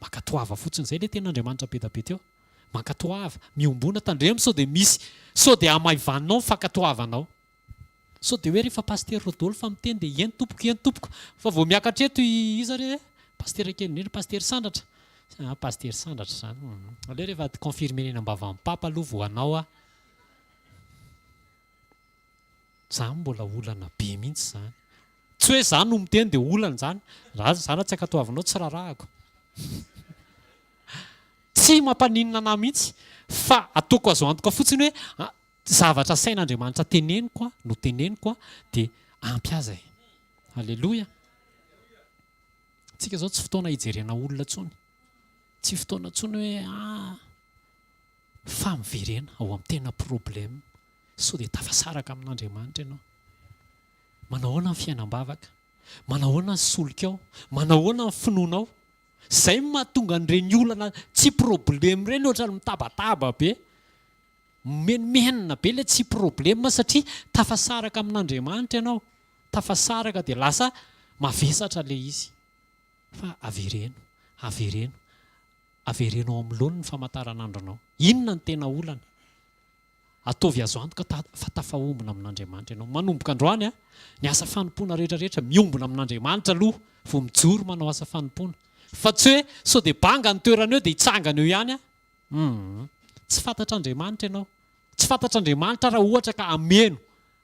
Speaker 2: Mankatoava fotsiny, izay ilay tenin'Andriamanitra be dia be teo. Mankatoava, miombona, tandremo sao dia misy, sao dia hamaivaninao ny fankatoavanao. Sao dia hoe rehefa Pasitera Rodolphe miteny dia eny tompoko, eny tompoko, fa vao miakatra eto i iza re e? Pasitera kely indrindra, Pasitera Sandratra. Ah, Pasitera Sandratra izany. Aleo rehefa confirmer-na eny am-bavan'ny Papa aloha vao hanao aho. Izany mbola olana be mihitsy izany. Tsy hoe izaho no miteny dia olana izany. Raha izaho raha tsy ankatoavinao tsy rarahako. Tsy mampaninona an'ahy mihitsy fa ataoko azo antoka fotsiny hoe Zavatra asain'Andriamanitra teneniko no teneniko dia ampy ahy izay. Aleloia. Tsika izao tsy fotoana hijerena olona intsony. Tsy fotoana intsony hoe ah fa miverena ao amin'ny tena problème. Sao dia tafasaraka amin'Andriamanitra ianao. Manao ahoana ny fiainam-bavaka? Manao ahoana ny solikao? Manao ahoana ny finoanao? Izay no mahatonga an'ireny olana tsy problème ireny ohatran'ny mitabataba be. Mimenomenona be ilay tsy problème satria tafasaraka amin'Andriamanitra ianao, tafasaraka dia lasa mavesatra ilay izy. Fa avereno, avereno, avereno ao amin'ny laoniny ny famantaranandronao. Inona no tena olana? Ataovy azo antoka fa tafaombona amin'Andriamanitra ianao. Manomboka androany ny asa fanompoana rehetra rehetra, miombona amin'Andriamanitra aloha vao mijoro manao asa fanompoana. Fa tsy hoe sao dia banga ny toerana eo dia hitsangana eo ihany aho. Humm. Tsy fantatr'Andriamanitra ianao. Tsy fantatr'Andriamanitra raha ohatra ka hameno,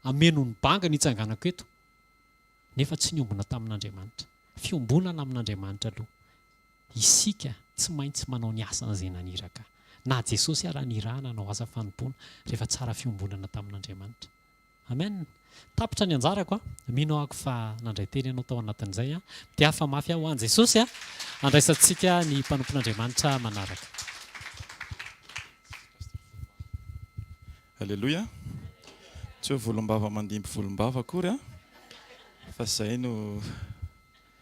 Speaker 2: hameno ny banga ny hitsanganako eto. Nefa tsy niombona tamin'Andriamanitra. Fiombonana amin'Andriamanitra aloha. Isika tsy maintsy manao ny asan'izay naniraka. Na Jesosy ara nirahana hanao asa fanompoana rehefa tsara fiombonana tamin'Andriamanitra. Amen! Tapitra ny anjarako a! Mino ahako fa nandray teny ianao tao anatin'izay a! Mitehafa mafy aho ho an'i Jesosy a! Andraisantsika ny mpanompon'Andriamanitra manaraka.
Speaker 3: Aleloia! Tsy hoe volombava mandimby volombava akory an, fa izay no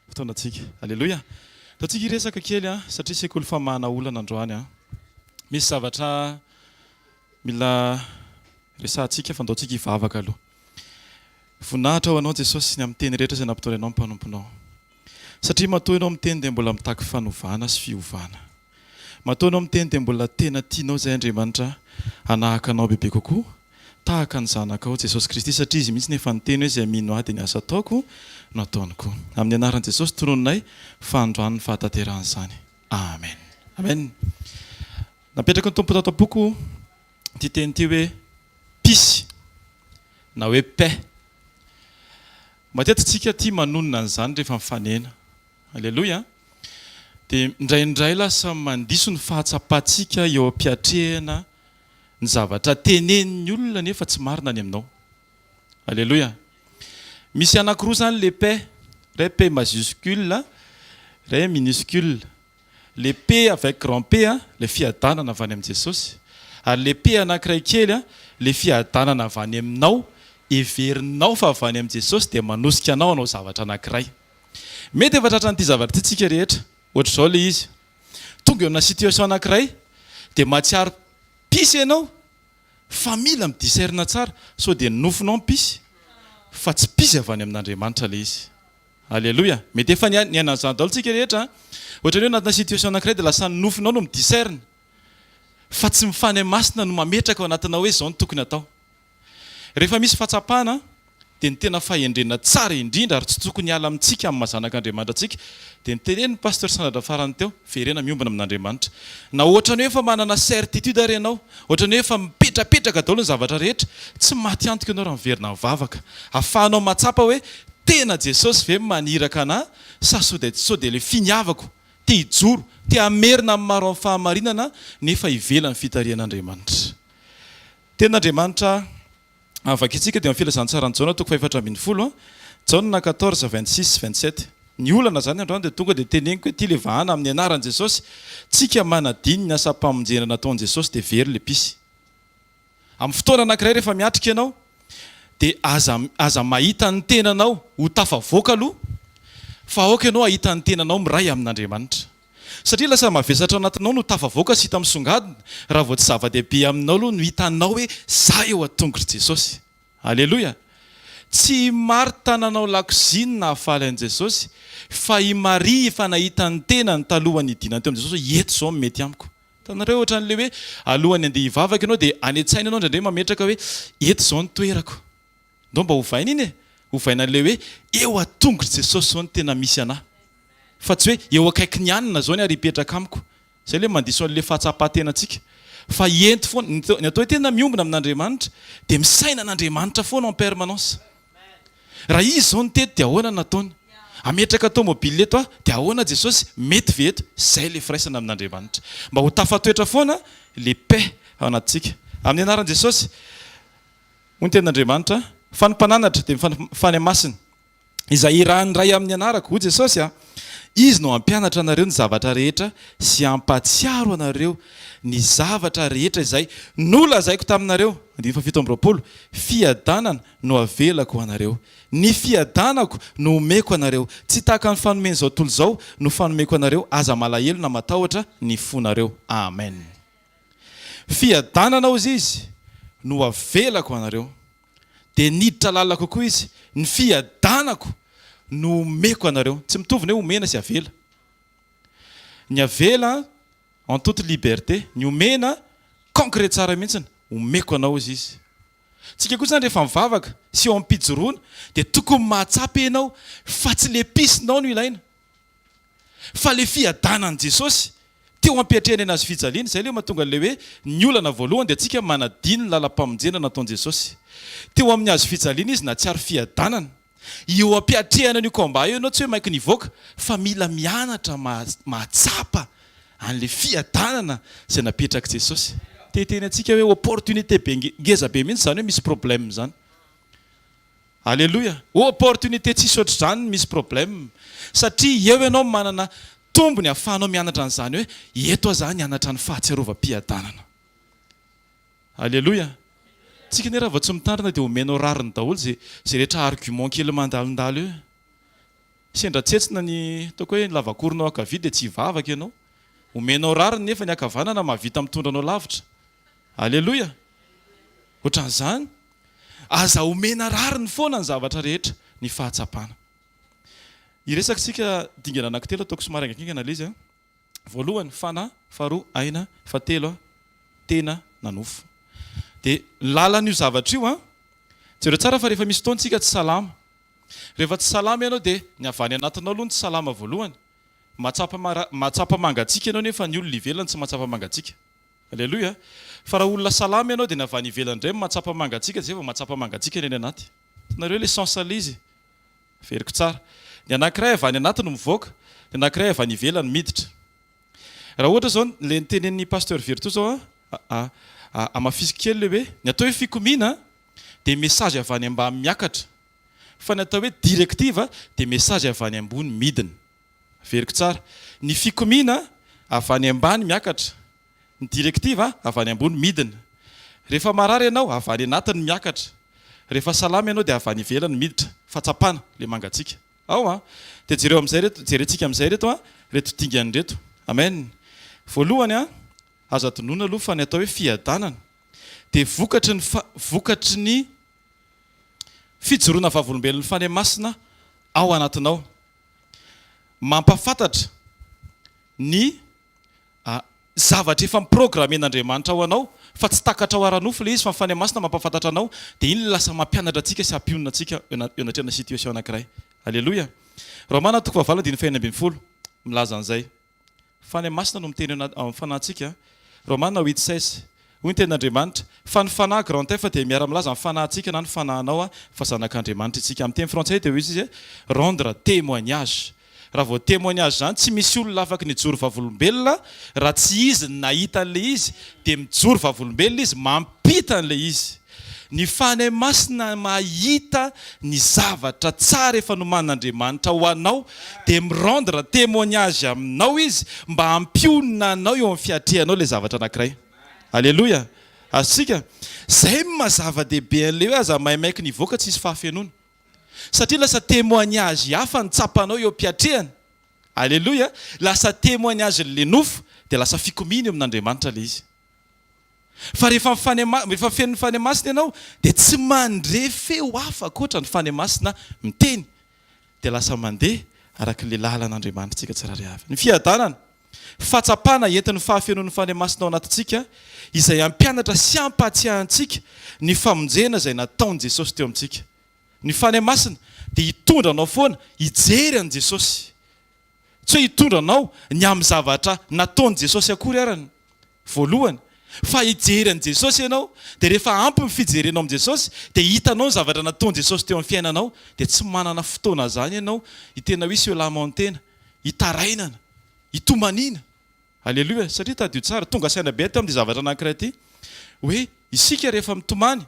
Speaker 3: fotoanantsika. Aleloia! Ataontsika hiresaka kely an, satria sekoly famahana olana androany an. Misy zavatra Mila resahantsika fa ndao tsika hivavaka aloha. Voninahitra ho Anao Jesosy ny amin'ny teny rehetra izay nampitorainao ny mpanomponao. Satria matoa Ianao miteny dia mbola mitaky fanovana sy fiovana. Matoa Ianao miteny dia mbola tena tianao izay Andriamanitra hanahaka Anao bebe kokoa. tahaka ny Zanakao, Jesosy Kristy, satria Izy mihitsy no efa niteny hoe izay mino Ahy dia ny asa ataoko no ataony koa. Amin'ny anaran'i Jesosy tononinay fa androany ny fahatanterahan'izany. Amen. Amen. Napetraky ny Tompo tato am-poko ity teny ity hoe pisy na hoe paix. Matetika tsika tia manonona an'izany rehefa mifanena. Aleloia. Dia indraindray lasa mandiso ny fahatsapantsika eo am-piatrehana ny zavatra tenenin'ny olona nefa tsy marina ny aminao. Aleloia. Misy anankiroa izany le paix, iray P majuscule, iray minuscule. Le P avec grand P le fiadanana avy any amin'i Jesosy, ary le P anankiray kely le fiadanana avy any aminao, heverinao fa avy any amin'i Jesosy dia manosika anao hanao zavatra anankiray. Mety efa tratran'ity zavatra ity tsika rehetra, ohatr'izao le izy, tonga eo amina situation anankiray dia mahatsiaro pisy ianao fa mila mi-discerne tsara sao dia ny nofonao no pisy fa tsy pisy avy any amin'Andriamanitra le izy. Aleloia! Mety efa niaina an'izany daholo tsika rehetra an! Ohatran'ny hoe anatina situation anankiray dia lasa ny nofonao no mi-discerne fa tsy ny Fanahy Masina no mametraka ao anatinao hoe izao no tokony atao. Rehefa misy fahatsapana dia ny tena fahendrena tsara indrindra ary tsy tokony hiala amintsika amin'ny maha zanak'Andriamanitra antsika dia ny tenenin'ny Pasteur Sandratra farany teo, verena miombona amin'Andriamanitra. Na ohatran'ny hoe efa manana certitude ary ianao, ohatran'ny hoe efa mipetrapetraka daholo ny zavatra rehetra, tsy maty antoka ianao raha miverina mivavaka. Ahafahanao mahatsapa hoe tena Jesosy ve maniraka anà sa sao dia sao dia ilay finiavako te hijoro, te hamerina amin'ny maro amin'ny fahamarinana nefa ivelan'ny fitarihan'Andriamanitra. Tenin'Andriamanitra vakintsika dia amin'ny Filazantsaran'i Jaona toko faha-14, Jaona 14, 26 sy 27. Ny olana izany androany dia tonga dia teneniko hoe ity ilay vahana amin'ny anaran'i Jesosy, tsika manadino ny asam-pamonjena nataon'i Jesosy dia very ilay pisy. Amin'ny fotoana anankiray rehefa miatrika ianao dia aza aza mahita ny tenanao ho tafavoaka aloha fa aoka ianao hahita ny tenanao miray amin'Andriamanitra. Satria lasa mavesatra ao anatinao no tafavoaka sy hita misongadina raha vao tsy zava-dehibe aminao aloha no hitanao hoe za eo an-tongotr'i Jesosy. Aleloia! Tsy i Marta nanao lakozia no nahafaly an'i Jesosy fa i Maria efa nahita ny tenany talohan'ny nidinany teo amin'i Jesosy hoe eto izao no mety amiko. Hitanareo ohatran'ilay hoe alohan'ny handeha hivavaka ianao dia any an-tsaina ianao indraindray mametraka hoe eto izao ny toerako. Ndao mba ovaina iny e! Ovaina an'ilay hoe eo an-tongotr'i Jesosy izao no tena misy anà. Fa tsy hoe eo akaikin'i anona izao ny ary hipetraka amiko. Izay ilay mandiso an'ilay fahatsapan-tenantsika. Fa ento foana, ny atao hoe tena miombona amin'Andriamanitra dia misaina an'Andriamanitra foana en permanence. Raha izy izao no teto dia ahoana no nataony? Hametraka tomobile eto aho dia ahoana Jesosy? Mety ve eto? Izay ilay firaisana amin'Andriamanitra. Mba ho tafatoetra foana ilay paix ao anatintsika. Amin'ny anaran'i Jesosy. Hoy ny tenin'Andriamanitra, Fa ny Mpananatra, dia ny Fanahy Masina, izay irahan'ny Ray amin'ny anarako, hoy Jesosy, Izy no hampianatra anareo ny zavatra rehetra sy hampahatsiaro anareo ny zavatra rehetra izay nolazaiko taminareo. Andininy faha-27, Fiadanana no avelako ho anareo. Ny fiadanako no omeko anareo. Tsy tahaka ny fanomen'izao tontolo izao no fanomeko anareo. Aza malahelo na matahotra ny fonareo. Amen. Fiadanana hozy izy no avelako anareo. Dia niditra lalina kokoa izy, ny fiadanako no omeko anareo. Tsy mitovy ny hoe omena sy avela. Ny avela en toute liberté, ny omena concret tsara mihitsiny, omeko anao hozy izy. Tsika koa zany rehefa mivavaka sy eo am-pijoroana dia tokony mahatsapa ianao fa tsy le pisinao no ilaina. Fa le fiadanan'i Jesosy teo ampiatrehana ny hazo fijaliana, izay le mahatonga an'ilay hoe ny olana voalohany dia antsika manadino ny lalam-pamonjena nataon'i Jesosy. Teo amin'ny hazo fijaliana izy nahatsiaro fiadanana. Eo ampiatrehana an'io combat io ianao tsy hoe maika ny hivoaka fa mila mianatra mahatsapa an'ilay fiadanana izay napetrak'i Jesosy. Te hiteny antsika hoe opportunité be ngeza be mihitsy izany hoe misy problème izany. Aleloia! Opportunité tsisy ohatr'izany ny misy problème satria eo ianao manana tombony ahafahanao mianatra an'izany hoe eto aho zany hianatra ny fahatsiarovam-piadanana. Aleloia! Tsika anie raha vao tsy mitandrina dia omenao rariny daholo ze ze rehetra argument kely mandalondalo eo. Sendra tsetsina ny ataoko hoe ny lavakoronao ankavia dia tsy hivavaka ianao. Omenao rariny nefa ny ankavanana mahavita mitondra anao lavitra. Aleloia! Ohatran'izany. Aza omena rariny foana ny zavatra rehetra, ny fahatsapana. Hiresaka isika dingana anankitelo, ataoko somary haingakaingana ilay izy an. Voalohany, fanahy, faharoa, aina, fahatelo, tena na nofo. Dia ny lalan'io zavatra io an, jereo tsara fa rehefa misy fotoana tsika tsy salama. Rehefa tsy salama ianao dia ny avy any anatinao aloha no tsy salama voalohany. Mahatsapa mahatsapa mangatsiaka ianao nefa ny olona ivelany tsy mahatsapa mangatsiaka. Aleloia! Fa raha olona salama ianao dia ny avy any ivelany indray no mahatsapa mangatsiaka dia zay vao mahatsapa mangatsiaka ny any anaty. Hitanareo ilay sens ilay izy? Averiko tsara. Ny anankiray avy any anaty no mivoaka, ny anankiray avy any ivelany miditra. Raha ohatra izao ilay notenenin'i Pasteur Virtu izao an, hamafisiko kely ilay hoe, ny atao hoe fikomiana dia message avy any ambany miakatra, fa ny atao hoe directive dia message avy any ambony midina. Averiko tsara. Ny fikomiana avy any ambany miakatra, ny directive avy any ambony midina. Rehefa marary ianao, avy any anatiny miakatra. Rehefa salama ianao dia avy any ivelany miditra. Fahatsapana, ilay mangatsiaka. Ao an! Dia jereo amin'izay ireto, jerentsika amin'izay ireto an, ireto dingana ireto. Amen. Voalohany an, aza adinoina aloha fa ny atao hoe fiadanana dia vokatry ny fa, vokatry ny fijoroana vavolombelon'ny Fanahy Masina ao anatinao. Mampahafantatra ny zavatra efa mi-programmer-n'Andriamanitra ho anao fa tsy takatrao ara-nofo ilay izy fa ny Fanahy Masina mampahafantatra anao dia iny no lasa mampianatra antsika sy hampionona antsika eo anatrehana situation anankiray. Aleloia! Romana toko fahavalo andininy fahenina ambinifolo milaza an'izay. Fanahy Masina no miteny ao amin'ny fanahintsika. Romana huit 16. Hoy ny tenin'Andriamanitra, Fa ny Fanahy, grand F, dia miara-milaza amin'ny fanahintsika na ny fanahinao fa zanak'Andriamanitra isika. Amin'ny teny frantsay dia hoy izy, rendre témoignage. Raha vao témoignage izany, tsy misy olona afaky ny hijoro vavolombelona raha tsy izy no nahita an'ilay izy, dia mijoro vavolombelona izy, mampita an'ilay izy. Ny Fanahy Masina mahita ny zavatra tsara efa nomanin'Andriamanitra ho anao, dia mi-rendre témoignage aminao Izy mba hampionona anao eo amin'ny fiatrehanao ilay zavatra anankiray. Aleloia! Azontsika? Izay no maha zava-dehibe an'ilay hoe aza maimaiky ny hivoaka tsisy fahafenoana. Satria lasa témoignage hafa ny tsapanao eo am-piatrehana. Aleloia! Lasa témoignage-n'ilay nofo, dia lasa fikomiana eo amin'Andriamanitra ilay izy. Fa rehefa rehefa feno ny Fanahy Masina ianao dia tsy mandre feo hafa ankoatra ny Fanahy Masina miteny. Dia lasa mandeha araka ilay lalan'Andriamanitra isika tsirairay avy. Ny fiadanana, fahatsapana entin'ny fahafenoan'ny Fanahy Masina ao anatintsika izay hampianatra sy hampahatsiahy antsika ny famonjena izay nataon'i Jesosy teo amintsika. Ny Fanahy Masina dia hitondra anao foana hijery an'i Jesosy. Tsy hoe hitondra anao ny amin'ny zavatra nataon'i Jesosy akory arany voalohany, fa hijery an'i Jesosy ianao, dia rehefa ampy ny fijerenao amin'i Jesosy, dia hitanao ny zavatra nataon'i Jesosy teo amin'ny fiainanao, dia tsy manana fotoana izany ianao hitena hoe se lamenter-na, hitarainana, hitomaniana. Aleloia! Satria tadidio tsara, tonga saina be aho teo amin'ity zavatra anankiray ity, hoe isika rehefa mitomany,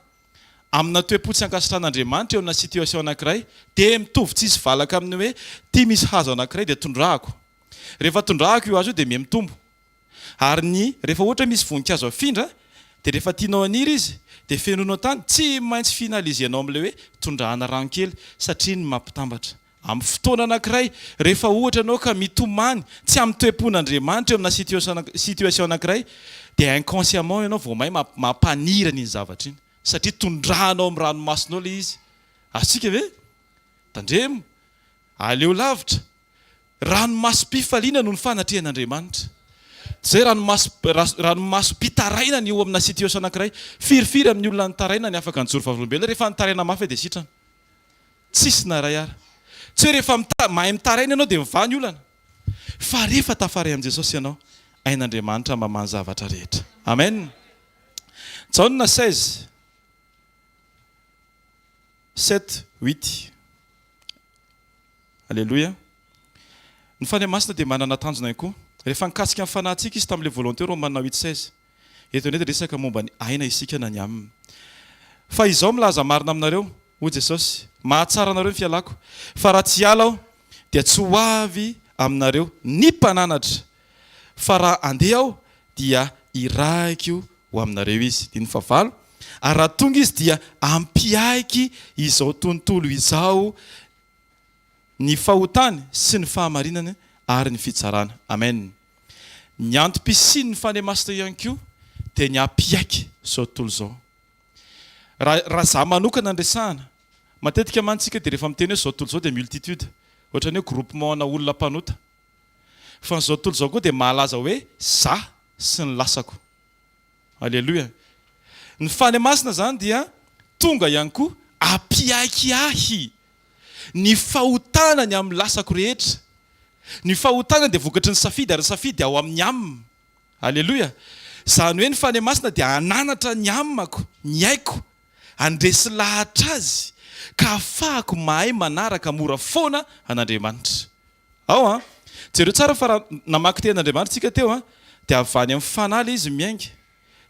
Speaker 3: amina toe-po tsy ankasitrahan'Andriamanitra eo amina situation anankiray, dia mitovy tsisy valaka amin'ny hoe ity misy hazo anankiray dia tondrahako. Rehefa tondrahako io hazo io dia miha-mitombo. Ary ny rehefa ohatra misy voninkazo afindra dia rehefa tianao haniry izy dia fenoinao tany, tsy maintsy finaliser-nao amin'ilay hoe tondrahana rano kely satria ny mampitambatra. Amin'ny fotoana anankiray, rehefa ohatra ianao ka mitomany tsy amin'ny toe-pon'Andriamanitra eo amina situation anankiray, dia inconsciemment ianao vao may mampaniry an'iny zavatra iny, satria tondrahanao amin'ny ranomasonao ilay izy. Azontsika ve? Tandremo! Aleo lavitra! Ranomasom-pifaliana noho ny fanatrehan'Andriamanitra. Tsy izay ranomaso, ranomasom-pitarainana eo amina situation anankiray. Firifiry amin'ny olona nitaraina ny afaka nijoro vavolombelona, rehefa nitaraina mafy dia sitrana. Tsisy na iray ara. Tsy hoe rehefa mita, mahay mitaraina ianao dia mivaha ny olana. Fa rehefa tafaray amin'i Jesosy ianao, hain'Andriamanitra mamaha ny zavatra rehetra. Amen. Jaona 16, 7, 8. Aleloia. Ny Fanahy Masina dia manana tanjona ihany koa. Rehefa nikasika ny fanahintsika Izy tamin'ilay voalohany teo, Romana 8, 16. Eto indray dia resaka momba ny aina isika na ny aminy. Fa izao milaza marina aminareo, hoy Jesosy, mahatsara anareo ny fialako, fa raha tsy hiala Aho, dia tsy ho avy aminareo ny Mpananatra, fa raha handeha Aho, dia hirahiko ho aminareo Izy. Andininy fahavalo, Ary raha tonga Izy, dia hampiaiky izao tontolo izao ny fahotany sy ny fahamarinany ary ny fitsarana. Amen. Ny antom-pisian'ny Fanahy Masina ihany koa dia ny hampiaiky izao tontolo izao. Raha raha za manokana no resahana, matetika mantsy isika dia rehefa miteny hoe izao tontolo izao dia multitude, ohatran'ny hoe groupement ana olona mpanota. Fa ny izao tontolo izao koa dia mahalaza hoe za sy ny lasako. Aleloia. Ny Fanahy Masina izany dia tonga ihany koa hampiaiky ahy ny fahotana ny amin'ny lasako rehetra. Ny fahotana dia vokatry ny safidy ary ny safidy dia ao amin'ny âme. Aleloia! Izany hoe ny Fanahy Masina dia hananatra ny âme-ko, ny aiko, handresy lahatra azy ka hahafahako mahay manaraka mora foana an'Andriamanitra. Ao an! Jereo tsara fa raha namaky tenin'Andriamanitra isika teo an, dia avy any amin'ny fanahy ilay izy miainga,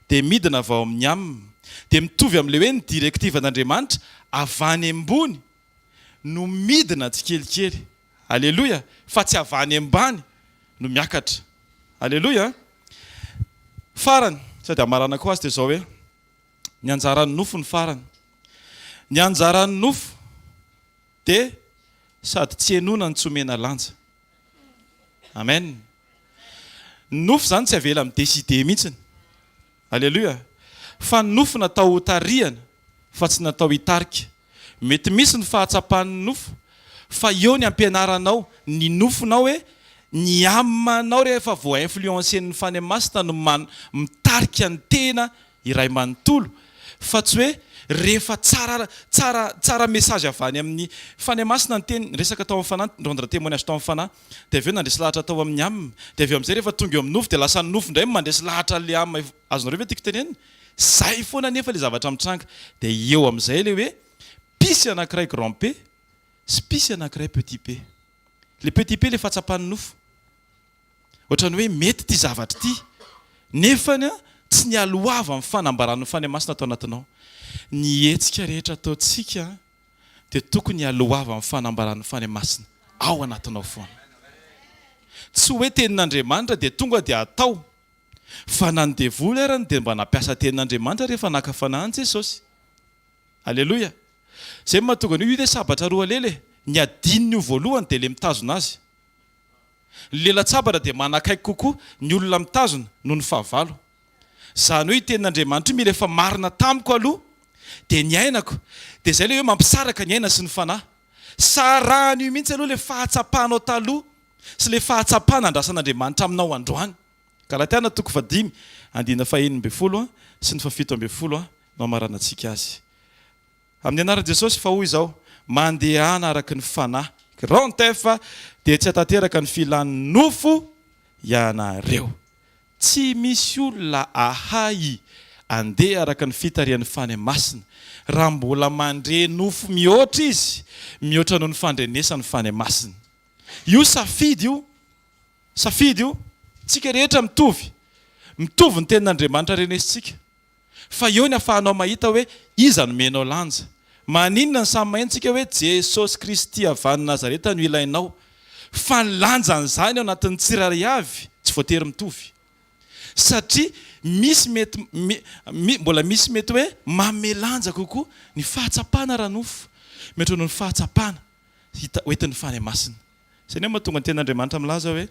Speaker 3: dia midina avy ao amin'ny âme. Dia mitovy amin'ilay hoe ny directive-n'Andriamanitra avy any ambony no midina tsikelikely. Aleloia! Fa tsy avy any ambany no miakatra. Aleloia! Farany, sady hamaranako azy dia izao hoe, ny anjaran'ny nofo ny farany. Ny anjaran'ny nofo dia sady tsy henoina no tsy omena lanja. Amen. Ny nofo izany tsy avela mi-decider mihitsiny. Aleloia! Fa ny nofo natao ho tarihana fa tsy natao hitarika. Mety misy ny fahatsapan'ny nofo fa eo ny ampianaranao ny nofonao hoe ny âme-nao rehefa voa-influencer-n'ny Fanahy Masina no mitarika ny tena iray manontolo fa tsy hoe rehefa tsara tsara tsara message avy any amin'ny Fanahy Masina ny teny niresaka tao amin'ny Fanahy ni-rendre témoignage tao amin'ny Fanahy dia avy eo nandresy lahatra tao amin'ny âme dia avy eo amin'izay rehefa tonga eo amin'ny nofo dia lasa ny nofo indray no mandresy lahatra an'ilay âme azonareo ve tiako tenenina? Zay foana anefa ilay zavatra mitranga dia eo amin'izay ilay hoe pisy anankiray grand P sy pisy anankiray petit p ilay petit p ilay fahatsapan'ny nofo Ohatran'ny hoe mety ity zavatra ity, nefany tsy nialohavan'ny fanambaran'ny Fanahy Masina ato anatinao. Ny hetsika rehetra ataontsika dia tokony hialohavan'ny fanambaran'ny Fanahy Masina ao anatinao foana. Tsy hoe tenin'Andriamanitra dia tonga dia atao, fa na ny devoly arany dia mba nampiasa tenin'Andriamanitra rehefa naka fanahy an'i Jesosy. Aleloia! Izay no mahatonga an'io, io ilay sabatra roalela e! Ny adininy io voalohany dia ilay mitazona azy. Ny lelan-tsabatra dia manakaiky kokoa ny olona mitazona noho ny fahavalo. Izany hoe io tenin'Andriamanitra io mila efa marina tamiko aloha dia niainako. Dia izay ilay hoe mampisaraka ny aina sy ny fanahy. Sarahana io mihitsy aloha ilay fahatsapanao taloha sy ilay fahatsapana andrasan'Andriamanitra aminao androany. Galatiana toko fahadimy andininy fahenina ambin'ny folo sy ny fahafito ambin'ny folo no hamaranantsika azy. Amin'ny anaran'i Jesosy fa hoy izao, Mandehana araka ny Fanahy, grand F, dia tsy hatanteraka ny filan'ny nofo ianareo. Tsy misy olona ahay andeha araka ny fitarihan'ny Fanahy Masina raha mbola mandre nofo mihoatra izy mihoatra noho ny fandrenesan'ny Fanahy Masina. Io safidy io, safidy io, tsika rehetra mitovy, mitovy ny tenin'Andriamanitra renesintsika. Fa eo ny afahanao mahita hoe iza no omenao lanja. Maninona ny samy maheno tsika hoe Jesosy Kristy avy any Nazareta no ilainao. Fa ny lanjan'izany ao anatin'ny tsirairay avy tsy voatery mitovy. Satria misy mety mbola misy mety hoe manome lanja kokoa ny fahatsapana ara-nofo mihoatra noho ny fahatsapana hita hoentin'ny Fanahy Masina. Izay anie no mahatonga ny tenin'Andriamanitra milaza hoe.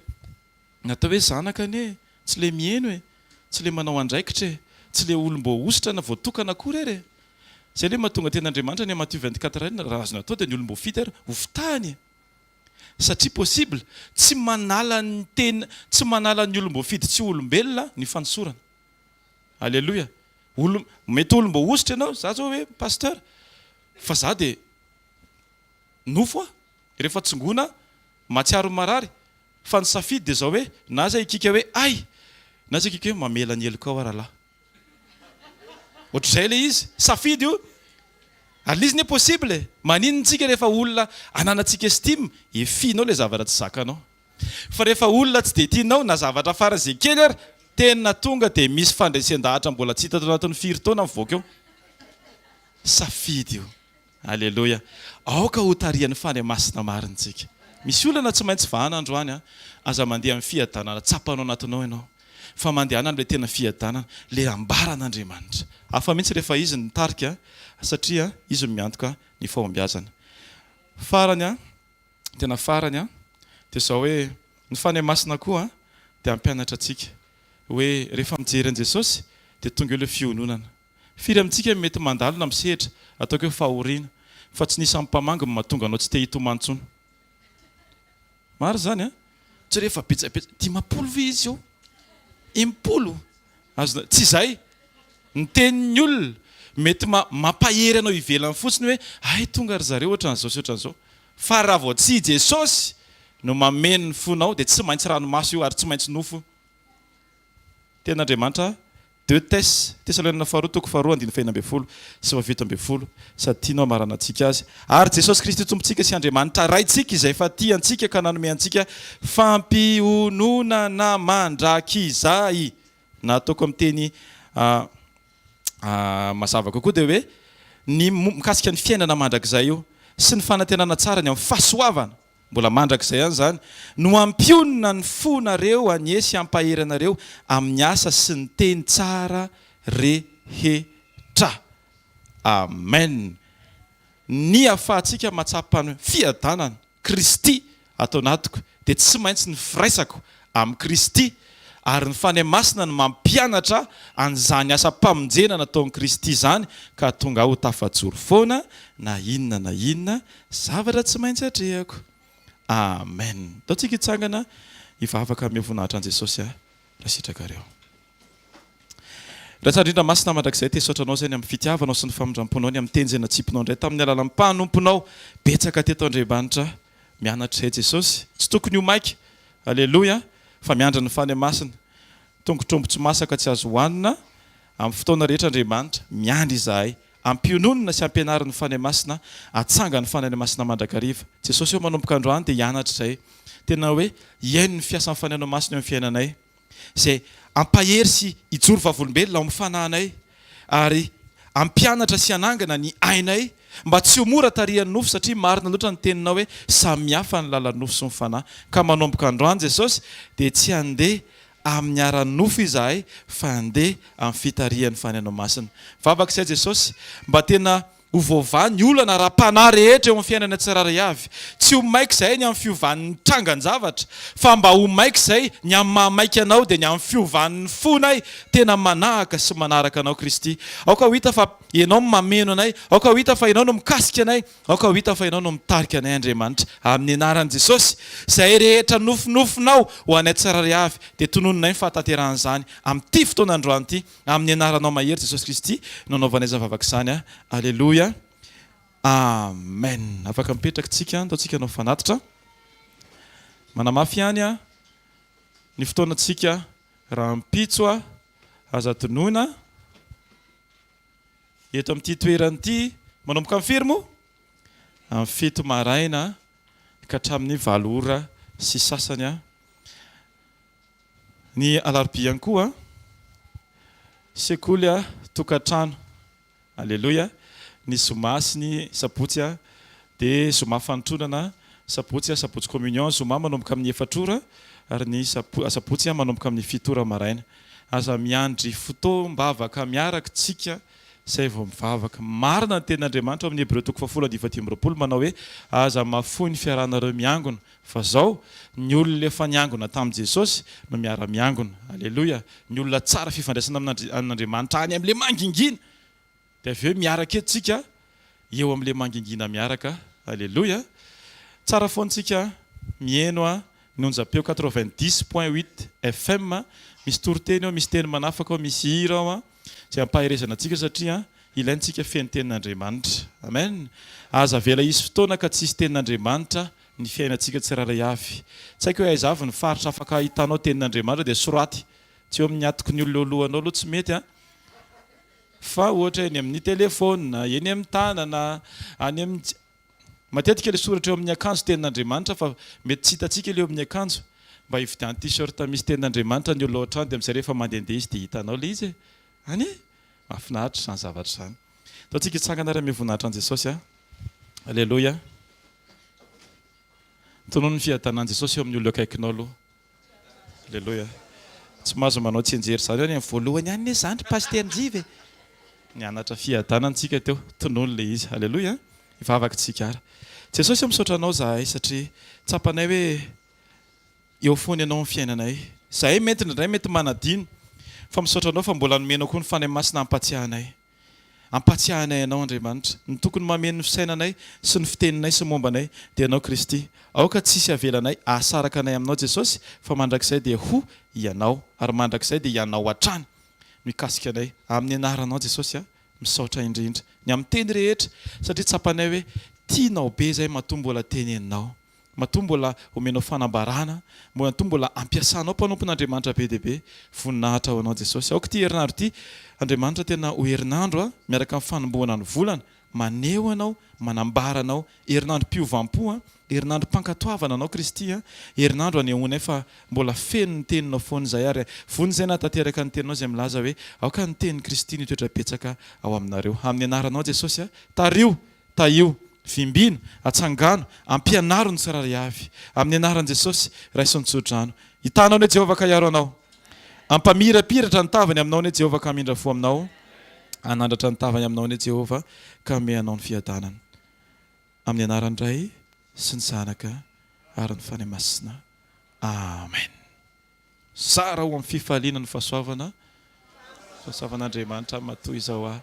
Speaker 3: Ny atao hoe zanaka anie tsy le miheno e, tsy le manao andraikitra e, tsy le olom-boahosotra na voatokana akory ary e. Zay le mahatonga tena Andriamanitra any Matio 24 iny raha azony atao dia ny olom-boafidy ary ho fitahiny e. Satria possible tsy manala ny tena tsy manala ny olom-boafidy tsy ho olombelona ny fanosorana. Aleloia. Olom mety ho olom-boahosotra ianao, za zao hoe pasteur fa za dia nofo aho, rehefa tsongoina mahatsiaro marary Fa ny safidy dia izao hoe, na zay hikika hoe ay! Na zay hikika hoe mamela ny helokao aho rahalahy. Ohatr'izay ilay izy. Safidy io. Ary ilay izy anie possible e. Maninona tsika rehefa olona ananantsika estime, efianao ilay zavatra tsy zakanao. Fa rehefa olona tsy dia tianao, na zavatra faran'izay kely ary, tena tonga dia misy fandresen-dahatra mbola tsy hita tao anatin'ny firy taona mivoaka eo. Safidy io. Aleloia! Aoka ho tarihan'ny Fanahy Masina marina isika. Misy olana tsy maintsy vahana androany an! Aza mandeha amin'ny fiadanana tsapanao anatinao ianao, fa mandehana amin'ilay tena fiadanana, ilay ambaran'Andriamanitra. Hafa mihitsy rehefa Izy no mitarika, satria Izy no miantoka ny fahombiazana. Farany an, tena farany an, dia izao hoe, ny Fanahy Masina koa dia hampianatra antsika hoe rehefa mijery an'i Jesosy dia tonga eo ilay fiononana. Firy amintsika no mety mandalo na misedra ataoko hoe fahoriana fa tsy nisy mpamangy no mahatonga anao tsy te hitomany intsony? Marina izany an! Tsy rehefa betsabetsa, 50 ve izy eo? 60? Azona, tsy izay! Ny tenin'ny olona mety mampahery anao ivelany fotsiny hoe hay tonga ry zareo ohatran'izao sy ohatran'izao. Fa raha vao tsy i Jesosy no mameno ny fonao dia tsy maintsy ranomaso io ary tsy maintsy nofo io. Tenin'Andriamanitra Deux Tes, Tesaloniana faharoa toko faharoa andininy fahenina ambin'ny folo sy faha-17 sady tia no hamaranantsika azy. Ary Jesosy Kristy Tompontsika sy Andriamanitra Raintsika izay efa tia antsika ka nanome antsika fampiononana mandrakizay. Na ataoko amin'ny teny mazava kokoa dia hoe ny mikasika ny fiainana mandrakizay io sy ny fanantenana tsara ny amin'ny fahasoavana mbola mandrakizay ihany izany no hampionona ny fonareo anie sy hampahery anareo amin'ny asa sy ny teny tsara rehetra. Amen. Ny ahafahantsika mahatsapa ny fiadanana. Kristy ato anatiko dia tsy maintsy ny firaisako amin'i Kristy ary ny Fanahy Masina no mampianatra an'izany asam-pamonjena nataon'i Kristy izany ka hahatonga ahy ho tafajoro foana na inona na inona zavatra tsy maintsy atrehako. Amen. Ndao tsika hitsangana hivavaka hameho voninahitra an'i Jesosy raha sitrakareo. Ray tsara indrindra Masina mandrakizay te hisaotra Anao izay ny amin'ny fitiavanao sy ny famindramponao ny amin'ny teny izay natsipinao indray tamin'ny alalan'ny mpanomponao betsaka teto Andriamanitra mianatra izay Jesosy tsy tokony ho maika Aleloia fa miandry ny Fanahy Masina tongotr'omby tsy masaka tsy azo hohanina amin'ny fotoana rehetra Andriamanitra miandry izahay ampiononina sy ampianarin'ny Fanahy Masina atsangan'ny Fanahy Masina mandrakariva Jesosy eo manomboka androany dia hianatra izay tena hoe hihaino ny fiasan'ny Fanahy Masina eo amin'ny fiainanay izay hampahery sy hijoro vavolombelona ao amin'ny fanahinay ary hampianatra sy hanangana ny ainay mba tsy ho mora tarihan'ny nofo satria marina loatra ny teninao hoe samihafa ny lalan'ny nofo sy ny fanahy ka manomboka androany Jesosy dia tsy handeha amin'ny ara-nofo izahay fa handeha amin'ny fitarihan'ny Fanahinao Masina. Vavaka izay Jesosy mba tena Ho voavaha ny olana ara-panahy rehetra eo amin'ny fiainana tsirairay avy. Tsy ho maika izahay ny amin'ny fiovan'ny trangan-javatra, fa mba ho maika izahay ny amin'ny maha-maika Anao, dia ny amin'ny fiovan'ny fonay tena manahaka sy manaraka Anao, Kristy. Aoka ho hita fa Ianao no mameno anay. Aoka ho hita fa Ianao no mikasika anay. Aoka ho hita fa Ianao no mitarika anay, Andriamanitra. Amin'ny anaran'i Jesosy, izay rehetra nofinofinao ho anay tsirairay avy, dia tononinay ny fahatanterahan'izany amin'ity fotoana androany ity. Amin'ny anaranao mahery Jesosy Kristy no anaovanay izany vavaka izany a. Aleloia. Amen. Afaka mipetraka tsika, ndao tsika hanao fanatitra. Manamafy ihany a ny fotoanantsika rahampitso a. Aza adinoina eto amin'ity toerana ity manomboka amin'ny firy moa? Amin'ny 7 maraina ka hatramin'ny 8 ora sy sasany a. Ny alarobia ihany koa, sekoly tokantrano. Aleloia. Ny zoma sy ny sabotsy dia zoma fanotronana, sabotsy sabotsy communion, zoma manomboka amin'ny efatra ora ary ny sabotsy manomboka amin'ny fito ora maraina. Aza miandry fotoam-bavaka miaraka tsika izay vao mivavaka. Marina ny tenin'Andriamanitra ao amin'ny Hebreo toko fahafolo andininy fahadimy amby roapolo manao hoe aza mahafoy ny fiarahanareo miangona. Fa zao, ny olona efa niangona tamin'i Jesosy no miara-miangona. Aleloia! Ny olona tsara fifandraisana amin'Andriamanitra any amin'ilay mangingina. Dia avy eo miaraka eto tsika, eo amin'ilay mangingina miaraka. Aleloia! Tsara foana tsika miheno ny onjam-peo quatre-vingt-dix point huit FM. Misy toriteny ao, misy teny manafaka ao, misy hira ao. Izay ampaherezana antsika satria ilaintsika feno tenin'Andriamanitra. Amen! Aza avela hisy fotoana ka tsy hisy tenin'Andriamanitra ny fiainantsika tsirairay avy. Tsy haiko hoe aiza avy ny faritra afaka ahitanao tenin'Andriamanitra dia soraty. Tsy eo amin'ny hatoky ny olona eo alohanao aloha tsy mety an! Fa ohatra eny amin'ny telephone, eny amin'ny tanana, any amin'ny. Matetika ilay soratra eo amin'ny akanjo tenin'Andriamanitra fa mety tsy hitantsika ilay eo amin'ny akanjo. Mba hividiano t-shirt misy tenin'Andriamanitra ny olona ao an-trano dia amin'izay rehefa mandehandeha izy dia hitanao ilay izy e! Any e! Mahafinaritra izany zavatra izany. Ataontsika hitsangana ary hamehy voninahitra an'i Jesosy a! Aleloia! Tonony ny fiadanan'i Jesosy eo amin'ny olona eo akaikinao aloha. Aleloia! Tsy mahazo manao tsianjery izany any amin'ny voalohany ihany anie izany ry Pasitera Njiva e! Nianatra fiadanana isika teo. Tonony ilay izy. Aleloia! Hivavaka isika ary. Jesosy ô misaotra Anao izahay satria tsapanay hoe eo foana Ianao amin'ny fiainanay. Izahay mety indraindray mety manadino fa misaotra Anao fa mbola nomenao koa ny Fanahy Masina hampatsiahy anay. Ampatsiahy anay Ianao, Andriamanitra. Ny tokony mameno ny fisainanay sy ny fiteninay sy ny momba anay dia Ianao Kristy. Aoka tsy hisy avelanay hahasaraka anay Aminao Jesosy fa mandrakizay dia ho Ianao ary mandrakizay dia Ianao hatrany no. mikasika anay. Amin'ny anaranao Jesosy a, misaotra indrindra ny amin'ny teny rehetra satria tsapanay hoe tianao be izay matoa mbola teneninao. Matoa mbola omenao fanambarana, matoa mbola ampiasanao mpanompon'Andriamanitra be dia be. Voninahitra ho anao Jesosy. Aoka ity herinandro ity Andriamanitra tena ho herinandro a, miaraka amin'ny fanombohana ny volana, maneho anao, manambara anao, herinandrom-piovam-po a, herinandrom-pankatoavana anao Kristy a, herinandro anehoanay fa mbola feno ny teninao foana izay ary vonona izay nahatanteraka ny teninao izay milaza hoe aoka ny tenin'i Kristy no hitoetra betsaka ao aminareo. Amin'ny anaranao Jesosy a, tariho Tahio, vimbino, atsangano, ampianaro ny tsirairay avy. Amin'ny anaran'i Jesosy, raiso ny tsodrano. Hitanao anie Jehovah ka hiaro anao. Hampamirapiratra ny tavany aminao anie Jehovah ka hamindra fo aminao. Hanandratra ny tavany aminao anie Jehovah ka hanome anao ny fiadanany. Amin'ny anaran'ny Ray sy ny Zanaka ary ny Fanahy Masina. Amen. Zara ho amin'ny fifaliana ny fahasoavana, fahasoavan'Andriamanitra matoa izao ahy,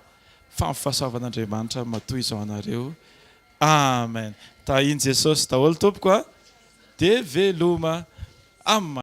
Speaker 3: fa ny fahasoavan'Andriamanitra matoa izao anareo. Amen. Tahin'i Jesosy daholo tompoko a. Dia veloma. Amen.